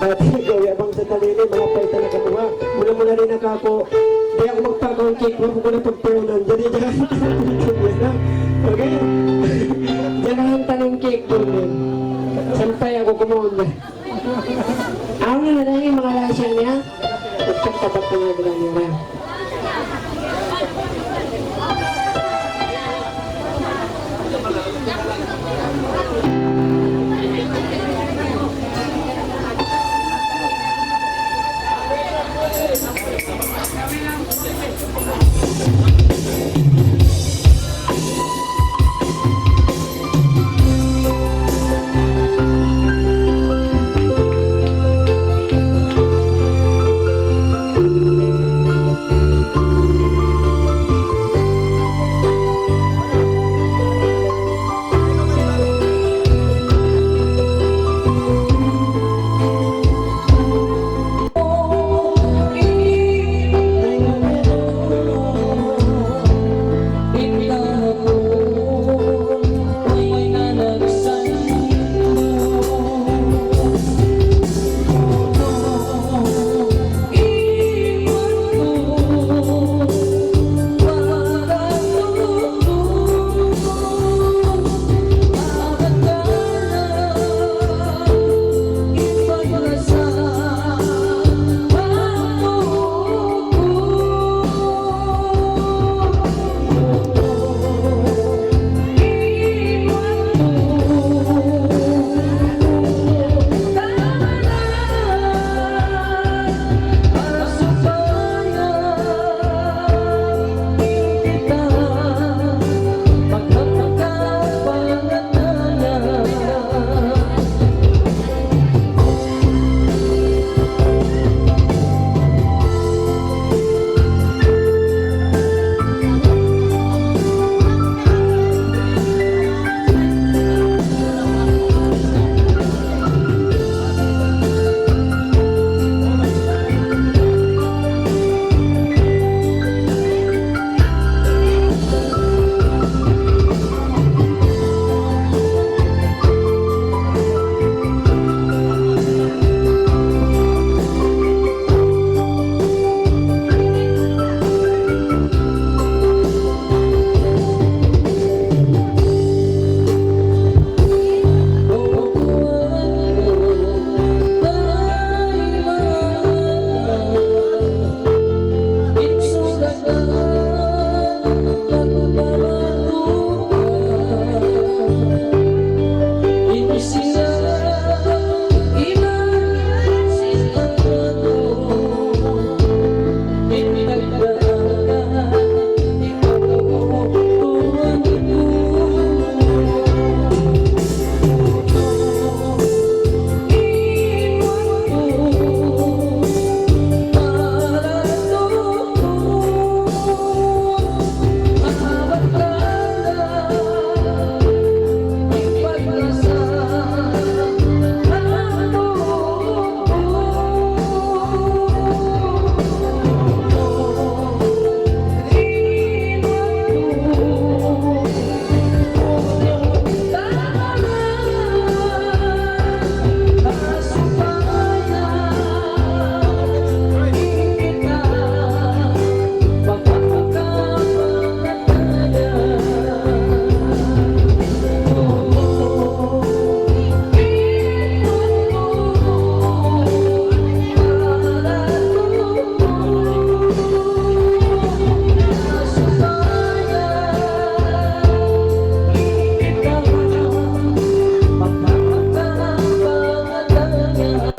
Dati ko, yabang sa tali ini, mga paita na kamuha. Mula-mula rin ako, di ako magpakong cake, wala ko na pagpunan. Jadi, jangan tanong cake dulu. Okay? Jangan tanong cake dulu. Sampay aku kumaun na. Awn na na in manga lahasiya niya. Magpagtabak na nga nila niya.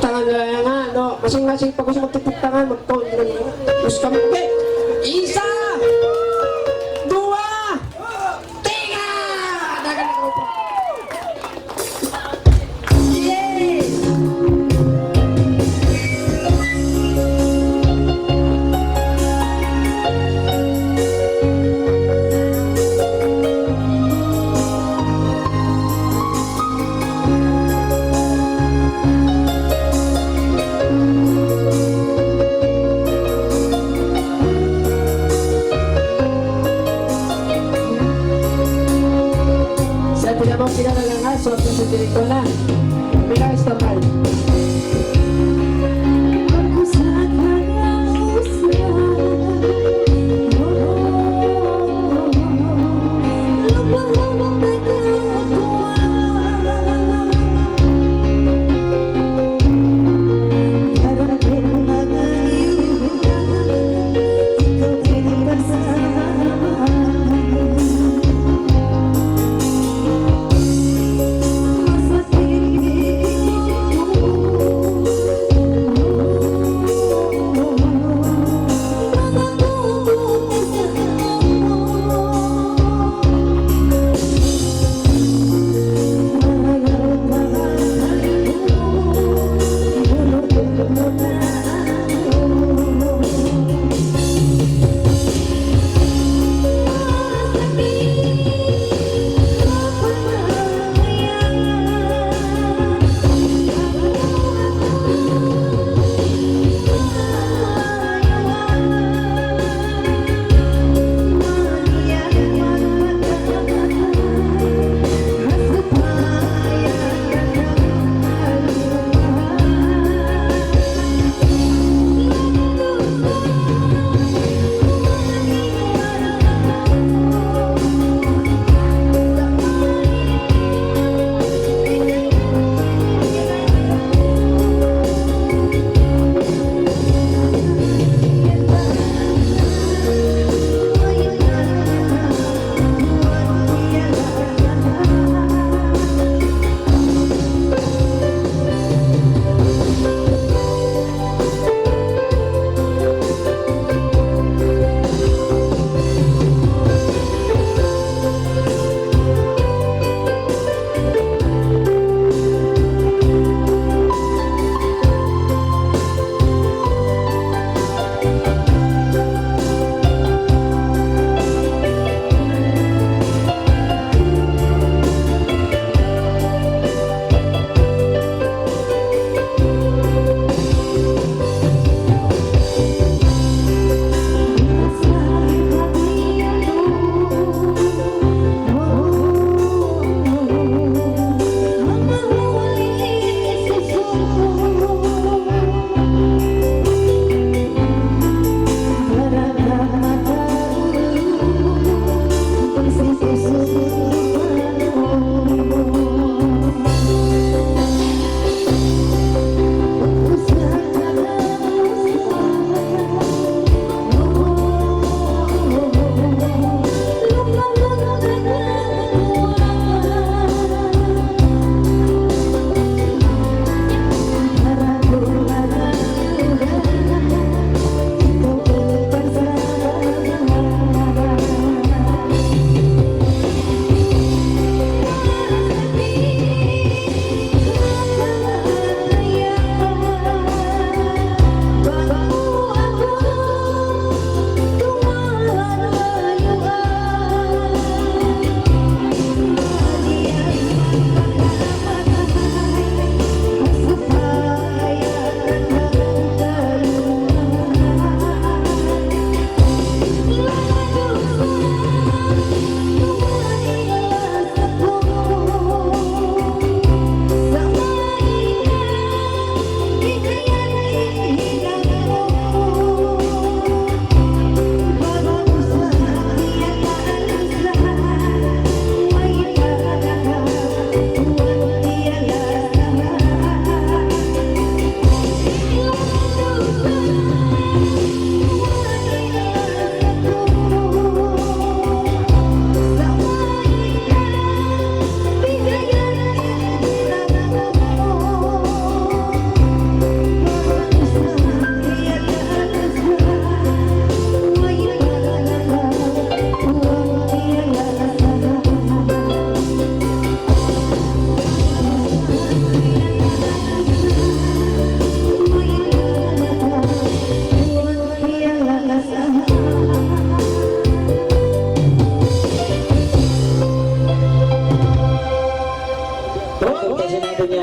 Tangan nila yan, ha? No? Masing-masing pag gusto magtipid tangan, magtuon nila yan. Tapos kami, okay. Isa! Duwa! Tinga! Dagan na grupo. Yay! Direktor na. Kami na, standby.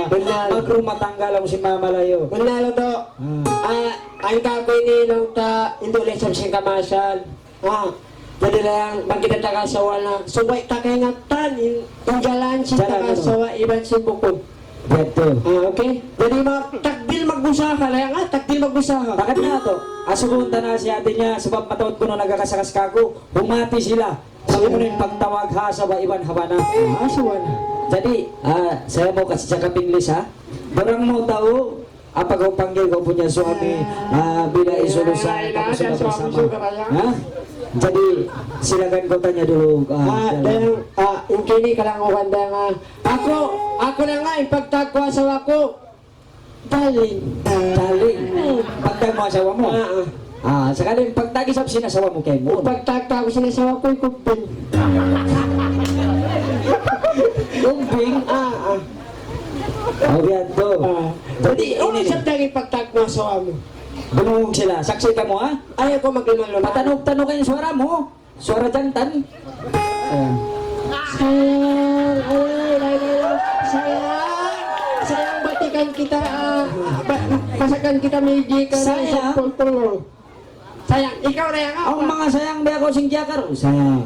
Benar. Magrumah tangga laung sin Mama Layo. Benar, Dato'. Hmm. Ah, awn kaku' ini laung ta, indu' lesson sin kamasan. Ah, Jadi, layang, bang kita taga asawa na, subay ta kaingatan in, in jalan sin taga asawa iban sin bukun. Betul. Ah, okay. Jadi, ma-, takdil mag-usaha, layang, ha? Takdil mag-usaha. Takat na to. Asubuhun ta na siya, hati niya, sabab mataud kunu' nagkakasakas kaku', humati sila. Sa' kunu' in pagtawag ha asawa iban ha bana. Ah, asawa na. Jadi, ah, saya mau kasih cakap English, ha? Barang mau tahu, apa kau panggil kau punya suami, ah, bila isulu sa, kamu sudah bersama. Ha? Jadi, silakan kau tanya dulu, ah, ah, dalam. Ah, in kini kalanguhan da nga. Aku, aku na nga, in pagtawag ku asawa ku, darling. Darling. Pagtawag mu asawa mu? Ah, ah. Ah, sakali pagtawag isab sin asawa mu kaymu. Pagtawag sin asawa ku, kumping. Kumping? Ah, ah. Oh, biya' to. Ah. Jadi, unu in sabda in pagtawag mu asawa mu? Dumungug sila. Saksi' kamu, ha? Ayaw kaw magluman-luman. Patanug-tanug in suwara mu. Suwara jantan. Ah. Sayang, ay, ay, ay, ay. Sayang, sayang, batikan kita, ah, ba-, masakan kita, may gikan, sayang. Sayang, ikaw na yan, awn manga sayang, biya' kaw sin kiyakar, sayang.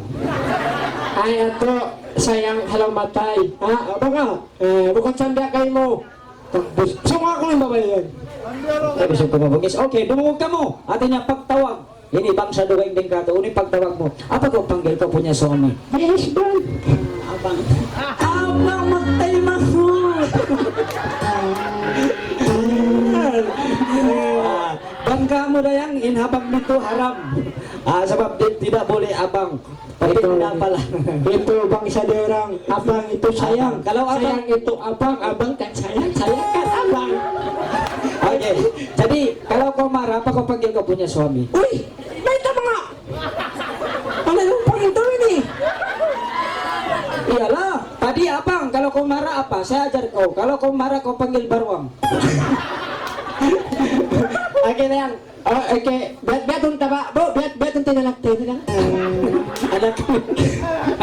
Ay, ato, sayang, halaw matay. Ha, bang, eh, bukun sa biya' kaymu. Tapus, sunga' ku in babai yan. Ay, bisag ku mabungis. Okay, dumungug kamu. Hati niya, pagtawag. Ini bangsa dugaing din katu'. Unu in pagtawag mu? Apa kau panggil kau punya suami? Yes, bang. Abang. Abang, magtay mahal. Ah, bang kamu, dayang, in habang dito haram. Ah, sabab di-, tidak boleh abang. Tapi itu, tidak apalah. Itu bangsa dorang. Abang itu sayang. Abang. Kalau abang, sayang itu abang, abang kan sayang, sayang kan abang. Okay. Jadi, kalau kau marah, apa kau panggil kau punya suami? Uy! Mayta' manga Ano yung panginto ini? Iyalah, tadi abang, kalau kau marah apa? Saya ajar kau. Kalau kau marah, kau panggil baruang. Okay na yan. Oh, okay. Biya', biya' tunta ba? Bu, biya', biya' tunta na lang tayo na. Anak.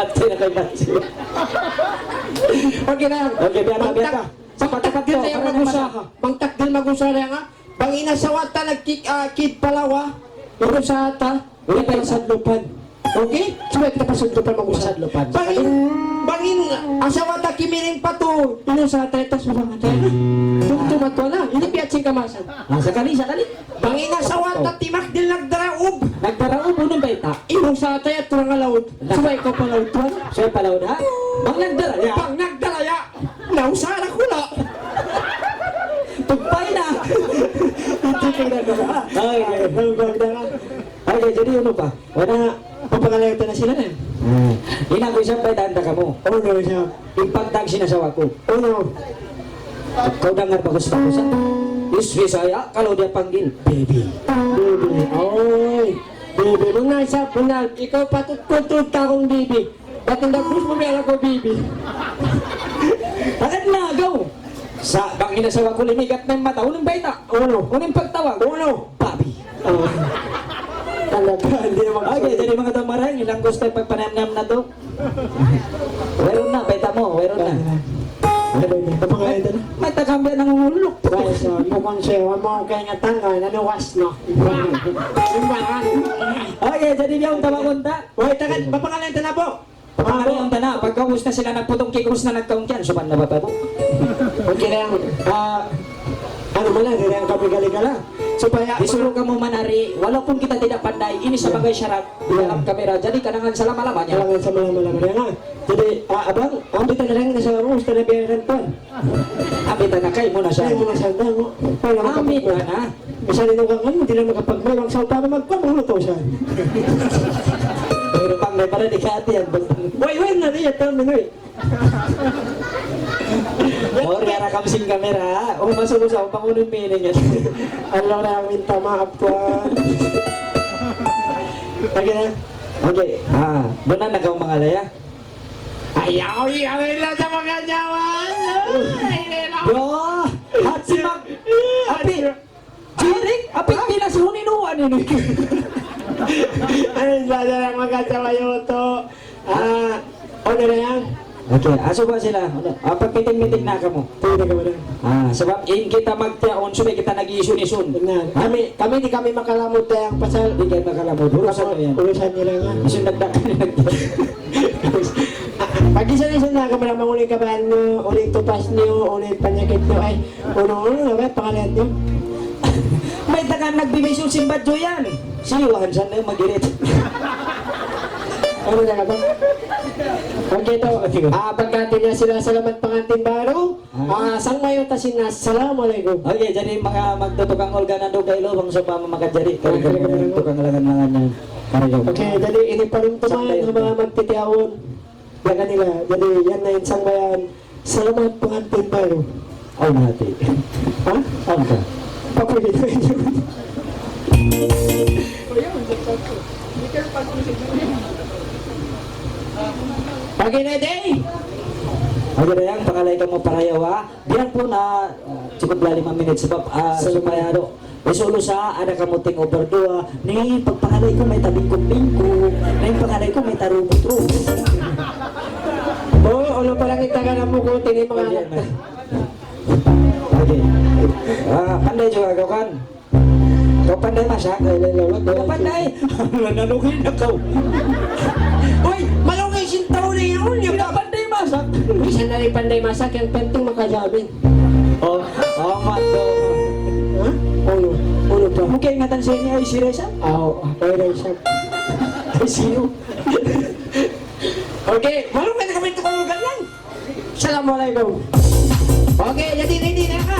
At sila kay Batsi. Okay na yan. Okay, biya' na, biya' na. Bang takdil na yan mag-usaha. Bang takdil mag-usaha na yan, ha? Bang in asawa ta nagkik-, ah, kid palawa, in usaha ta, uli pa sadlupan. Okay? Subay kita pa sadlupan mag-usaha. Sadlupan. Bang in, bang in asawa ta kimiring pa tu, in usaha ta, ita subangan ta. Tumtuma tu na, ini piyat sin kamasan. Ah, sakali, sakali. Bang in asawa ta timakdil nagdaraub. Nagdaraub, unu in bayta'? In usaha ta, yadtu na ha laud. Subay kaw pa laud, tuwan. Subay pa laud, ha? Bang nagdaraya. Bang nagdaraya. Nausaha na kula'. Tugpay na. Hindi ko na naman. Ay, ay, ay, ay, ay, ay, jadi unu pa? Wala, papangalayan ta na sila na. Ah, ina' ku, isab baytaan ta kamu. Unu, isab? In pagtawag sin asawa ku. Unu? Kaw dangar bagus-bagus, ha? Is Bisaya, kalau dia panggil, baby. Baby, oy. Baby, muna isab, muna. Ikaw patut kuntud ta kung baby. Ba't in the first mo may alam ko, baby? Agad na, go! Sa' bang in asawa ku limigat na in mata, unu in bayta'? Unu? Unu in pagtawag? Unu? Babi. Oh. Talaga, hindi naman. Okay, jadi manga tau marayaw, ilang gusto in pagpanayam-nayam natu'? Wayruun na, bayta' mu, wayruun na. Ano ba yun? Ano ba nga ito na? May tagambi ang ulok. Guys, uh, bukun siya, wa mo kay nga tanga, naniwas, no? Okay, jadi biya' unta, magunta. Uy, taga, papangalayan ta na po. Papangalayan ta na. Pagkaubus na sila nagputong cake, ubus na nagkaungkian, suban na ba, babu? Okay na yan. Ah, ano mo na, hindi na yan kami galigala. Supaya, di suruh kamu manari, walaupun kita tidak pandai, ini sebagai syarat di dalam kamera. Jadi, kanangan selama-lamanya. Kanangan selama-lamanya, ha? Jadi, ah, abang, ambil tanah yang nasa mo, gusto na biyaran pa. Amita na kay muna siya. Ay, muna siya, no? Amita na. Misan inu kang ano, di na makapagmay, bang sa upa na magpa, mahulo to siya. Pero pang may pala di ka ati, ang bantang. Way, way, na niya, tama, noy. Or, yara kam sing kamera, ha? O, masulo sa upa mo nung meaning yan. Alam na, minta maaf ko, ah. Lagi na. Okay, ah, doon na nakaw mga laya. Ayaw, ayaw, ayaw sa mga nyawa. Ayaw, ayaw. Yo, hati mag-, api. Jirik, api, pinasihun inuwan ini. Ay, sa, sa, mga kasawayo to. Ah, ano na yan? Okay, asuba sila. Ano, ah, pagmiting-miting na kamu. Pwede ka ba na? Ah, sabab in kita magtiyaun, subay kita nag-iisun-isun. Na, kami, kami di' kami makalamud kaya pasal. Di' kamu makalamud. Urusan mu yan. Urusan nila nga. Isun dagdag ka na nag- Pag-isun-isun na kamu na, manguli ka ba, ano, uli tupas niyo, uli panyakit niyo, ay, unu, unu na ba, pangalan niyo? Mayta' ka nagbibisul sin badju' yan. Siwahan sa na magirit. Ano na ba? Okay to. Ah, pagkati niya sila, salamat pangantin baru. Ah, sang mayo ta sin na, assalamu alaykum. Okay, jadi manga magtutukang ulga na do kayo, bang sa pa makajari. Kaya kaya tukang langan-langan niya. Kaya Okay, jadi ini pa rin tumahan Sampai ang mga magtitiyaon. Yan kanila. Jadi, yan na yung sangbayan. Salamat, pangantin baru. Aw, mati. Ha? Aw, ka. Papulit na yun. Pagi na day. Aw, dayang, pangalay kamu parayawa. Biya' pun, ah, cukup lah lima minit sabab, ah, Salamat. Supaya, ano, May sulu sa ada kamu ting over duwa, ni pagpangalay ku mayta' bingkuk-bingkuk, ni pangalay ku mayta' rubut-rubut. Oh, ulo pa lang ita ka na mu ko, tini mga Pwede anak. Yan, man. Pwede. Ah, panday juga kaw kan? Kaw panday masak? Ay, lay, lawat, Kaw lawat. Panday? Nanalugin na kaw. Uy, malugay sin tau na yun, yung Sila panday masak. Bisan na rin panday masak, yung penting makajamin. Oh, oh, mato. Ha? Ano? Ano pa? Mukha ingatan sa inyo ay si Reza? Ah, oo. Ay, Reza. Ay, sino? Okay, malugay na kami ito kayo ganyan. Assalamualaikum. Okay, jadi ready na ka?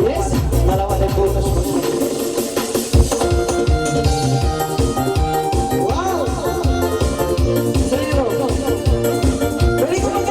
Yes? Malawa na yung bonus. Wow! Zero. Very good.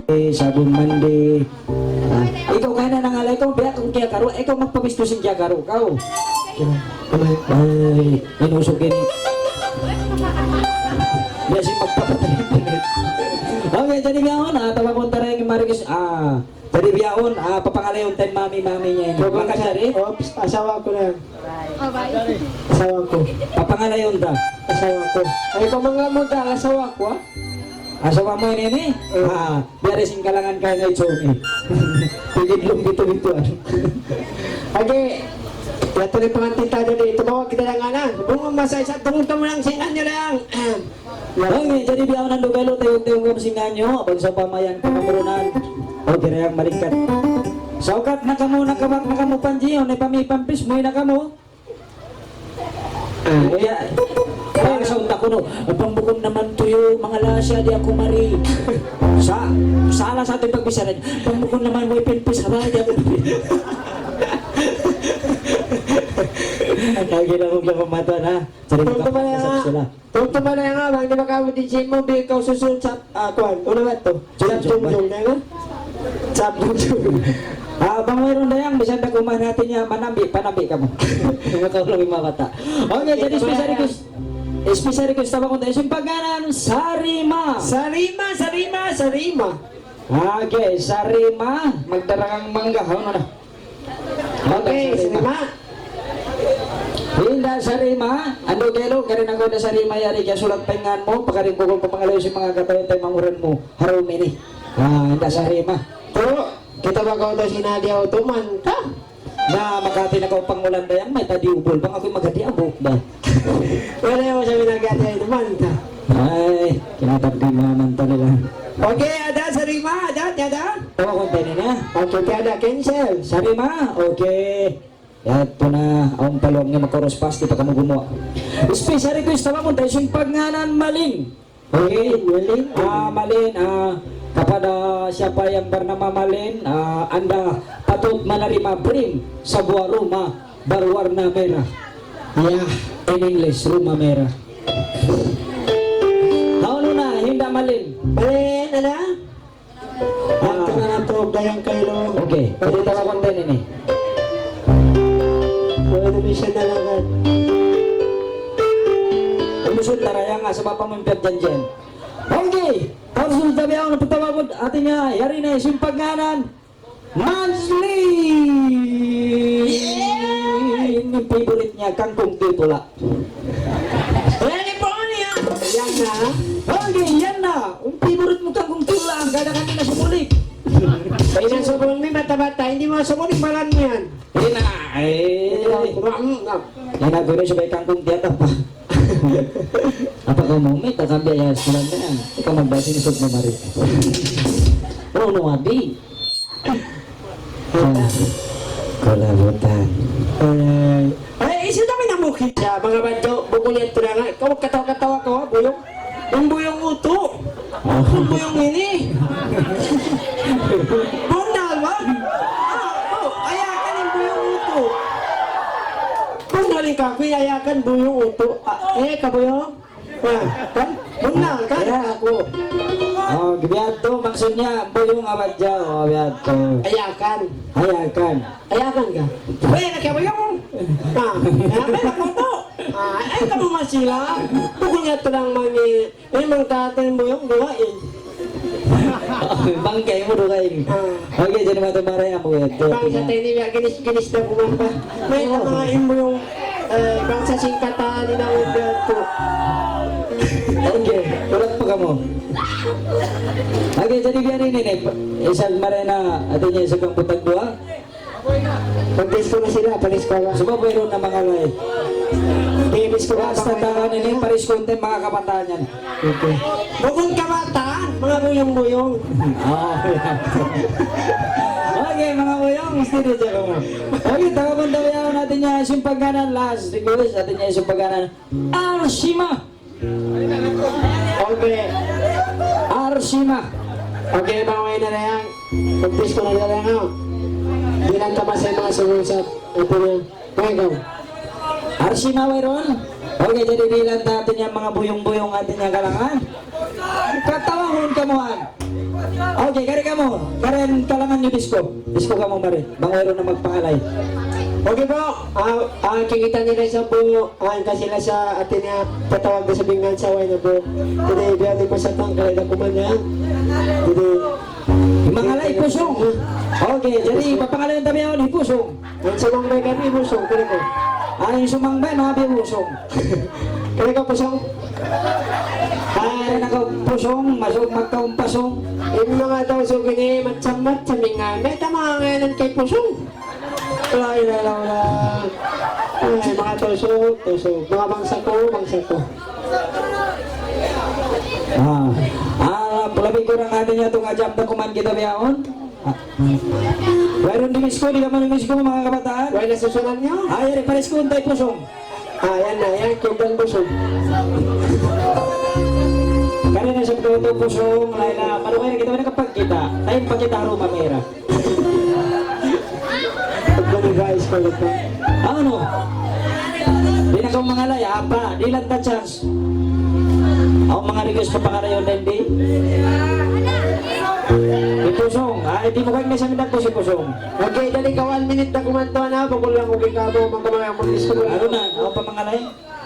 Eh, sabun mandi. Ah, ikaw kaya na nangalay ko, biya' kung kiyakaru, ikaw magpabisto sin kiyakaru, kaw. Ay, inusog ini. Biya' sin magpapatay. Okay, jadi ngayon, ah, tawag ko tayo yung Marikis, ah, jadi biyaun, ah, papangalayun tayo mami, mami niya ini. Maka dari? Oops, asawa ko na. Asawa ko. Papangalayun ta. Asawa ko. Ay, pamangga mo ta, asawa ko, ah. Asawa mo ini, ini? Oo. Ah, biya' da sin kalangan kay na ito, eh. Pigid lum gitu-gitu, ano. Okay. Yatu ni pangantin ta di, tumawag kita lang, ana. Bunga masay sa tungtong lang, singan nyo lang. Bang, eh, jadi biya' na dugay lo, tayong-tayong kam singan nyo, bang sa pamayan pangamurunan. O, diri ang malingkat. Saukat na kamu, nakabak na kamu, Panji, o, ni pami pampis, muwi na kamu. Ah, iya. Bang sa unta Kuno, pambukun naman tuyu', manga lasa di' aku mari. Sa, salah satu pagbichara niya. Pambukun naman way pinpis, sabay di' aku mari. Lagi na kong kapamatuan, ha? Cari Tumtuman na kasap nga. Sila. Tumtuman na nga, bang di ba ka mo di gym mo, bi ikaw susun sa, ah, kuwan, una ba to? Sa Jungjung. Jungjung na nga? Sa Jungjung. Ah, bang mayroon na yan, bisan na kumain natin niya, manambi, panambi ka mo. Makaulong yung mga bata. Okay, jadi special request. Special request tawag ko tayo. Isang pagngānan, Sarima. Sarima, Sarima, Sarima. Okay, Sarima, magdara kang mangga. Ano na? Okay, Sarima. Hinda Sarima, ando kelo, kari na ko na Sarima yari, kaya sulat pa in ngan mu, pakarin ko kung pamangalayo sin manga katayo tayo manguran mu, harum ini. Ah, hinda Sarima. Tu, kita ba kaw tu sinadi aw tu, manta? Na, makati na kaw pangulan da yan, may tadi ubul, bang ako'y magadi abuk da. Wala' yaun sa minagadi ay naman ta. Ay, kinatabdi mo naman talaga. Okay, ada, Sarima, ada, tiada? Tawa ko tayo na. Okay, tiada, cancel. Sarima, okay. Yadtu na, awn paluang niya makaurus pas, di' pa kamu gumuwa'. Special request, tawa mo tayo, sin pagngānan Malin. Okay, Malin. Ah, Malin, ah, kepada siapa yang bernama Malin, ah, anda patut menerima bring sebuah rumah berwarna merah. Ya. In English, rumah merah. Hawnu na, hinda Malin. Malin, ada? Ah. Ito na lang to, dayang kayo. Okay, pwede tawagan din ini. Pwede mo siya dalagan. Umusod na raya nga, sa mapamang pagjanjan. Okay, tapos yung sabi ako, napatawag ko, ate niya, yari na yung pagngānan. Mansley! Yeah! In favorite niya, kangkung titula. Yan yung po niya. Yan na. Okay, yan na. In favorite mo, kangkung titula. Ang ganda kanina sumulik. Kaya sa bulong ni bata-bata, hindi mo sumulik, balan mo yan. Yan na. Eh. Yan na, gano'n siya may kangkung tiyata pa. Apa kaw mau may kakambya ya, sulan na yan. Ikaw magbasa ni Sub Mumari. Ano, no, abi? Kalabutan. Ay, ay, isa na may namukit siya. Mga badyo, bukul yan ito na nga. Ikaw magkatawa-katawa ka, ha, buyong. Yung buyong uto. Yung buyong ini. Bundal, ba? Ah, oh, ayakan yung buyong uto. Bundal yung kakoy, ayakan buyong uto. Ah, eh, kabuyong? Ah, kan? Bundal, kan? Kaya ako. Oh, biya' to, maksud niya, buyong abad dyan. Oh, biya' to. Ayakan. Ayakan. Ayakan ka. Pwede na kaya buyong. Ah, ayakan ako to. Ah, ay, kamu masila. Bukul nga ito lang mami. Ay, mang tatay mo yung duwain. Bangkay mo, duwain. Ah. Okay, jadi mata maray ako ito. Bang sa tayo nila, ginis-ginis na kumapa. May mga imbo yung, eh, bang sa singkatan, nila yung po. Okay, ulat pa ka mo. Okay, jadi biya' ini, ini. Isang maray na, atin niya, isang putag duwa. Pag-disco na sila, palis ko ba? Sumabay ron na mga lay. Di, disco na. Basta tawa nila, palis ko, mga kabataan yan. Okay. Bukun kabataan, mga buyong-buyong. Ah. Okay, mga buyong, steady dyan mo. Okay, tawa pun tawa yan natin niya, isang pagngānan, last request, atin niya isang pagngānan. Arshima. Okay. Arshima. Okay, baway na na yan. Pagpis ko na yan, ha? Di lang tamasay mga sumulat. Ito na. Welcome. Arshima, wayruun? Okay, jadi bilang natin yung mga buyong-buyong natin yung kalangan. Katawahun kamuhan. Okay, kari kamu. Kari ang kalangan nyo, disco. Disco kamu, mari. Bang wayruun na magpangalay. Okay po. Ah, ah, kikita nila sa po. Ah, kasi sila sa atin niya, tatawag na sa bingan sa way na po. Jadi, biya' di po sa tangkal, ila kuman na. Jadi, mangalay pusong. Okay, jadi, papangalayan tabi ako ni pusong. Ang sumangbay kami, pusong. Kaya ko. Ah, yung sumangbay, mga pusong. Kaya ko, pusong. Ay, naka pusong, masuk magkaumpasong. Yung mga tao sa gini, matsamat, samingan. May tama ngayon kay pusong. La ilaha illallah. Ay, mga tusog, tusog. Mga bangsa ko, bangsa ko. Ah, ah, pulabi kurang hati niya itong ajam na kuman kita biyaon. Ah. Wayruun di misko, di ka man misko, mga kabataan. Way na susunan niyo? Ay, ari, paris ko, untay pusong. Ah, yan na, yan, kundang busog. Ito, Pusong, Laila, malugay na kita, nakapagkita. Time pa kita haruma, mera. Pagkani guys, pala to. Ano? Di na kaw mangalay, apa? Di lang ta chance. Awn manga request pa pangalayon din, di? Di Pusong. Ay, di' mu kaw na siya minagpo si Pusong. Okay, dali ka, one minute na kumanto na. Bukul lang, okay ka mo, magkamay ang mag-disco. Ano na? Awn pa mangalay?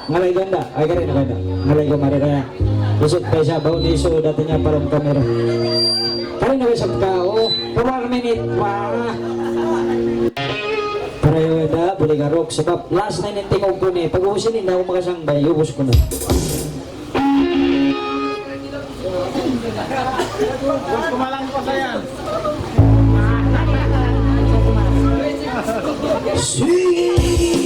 Ngalay ganda. Ay, kari na ganda. Ngalay ko mariraya. Isut pa isa, baw di isu, dati niya parang kamera. Kari na isut ka, oh. One minute pa. Para yaw da, buli ka, Rok. Sabab, last na in tingog ku ini. Pag-ubus ini, na ako makasangbay. Ubus ku na. Sige!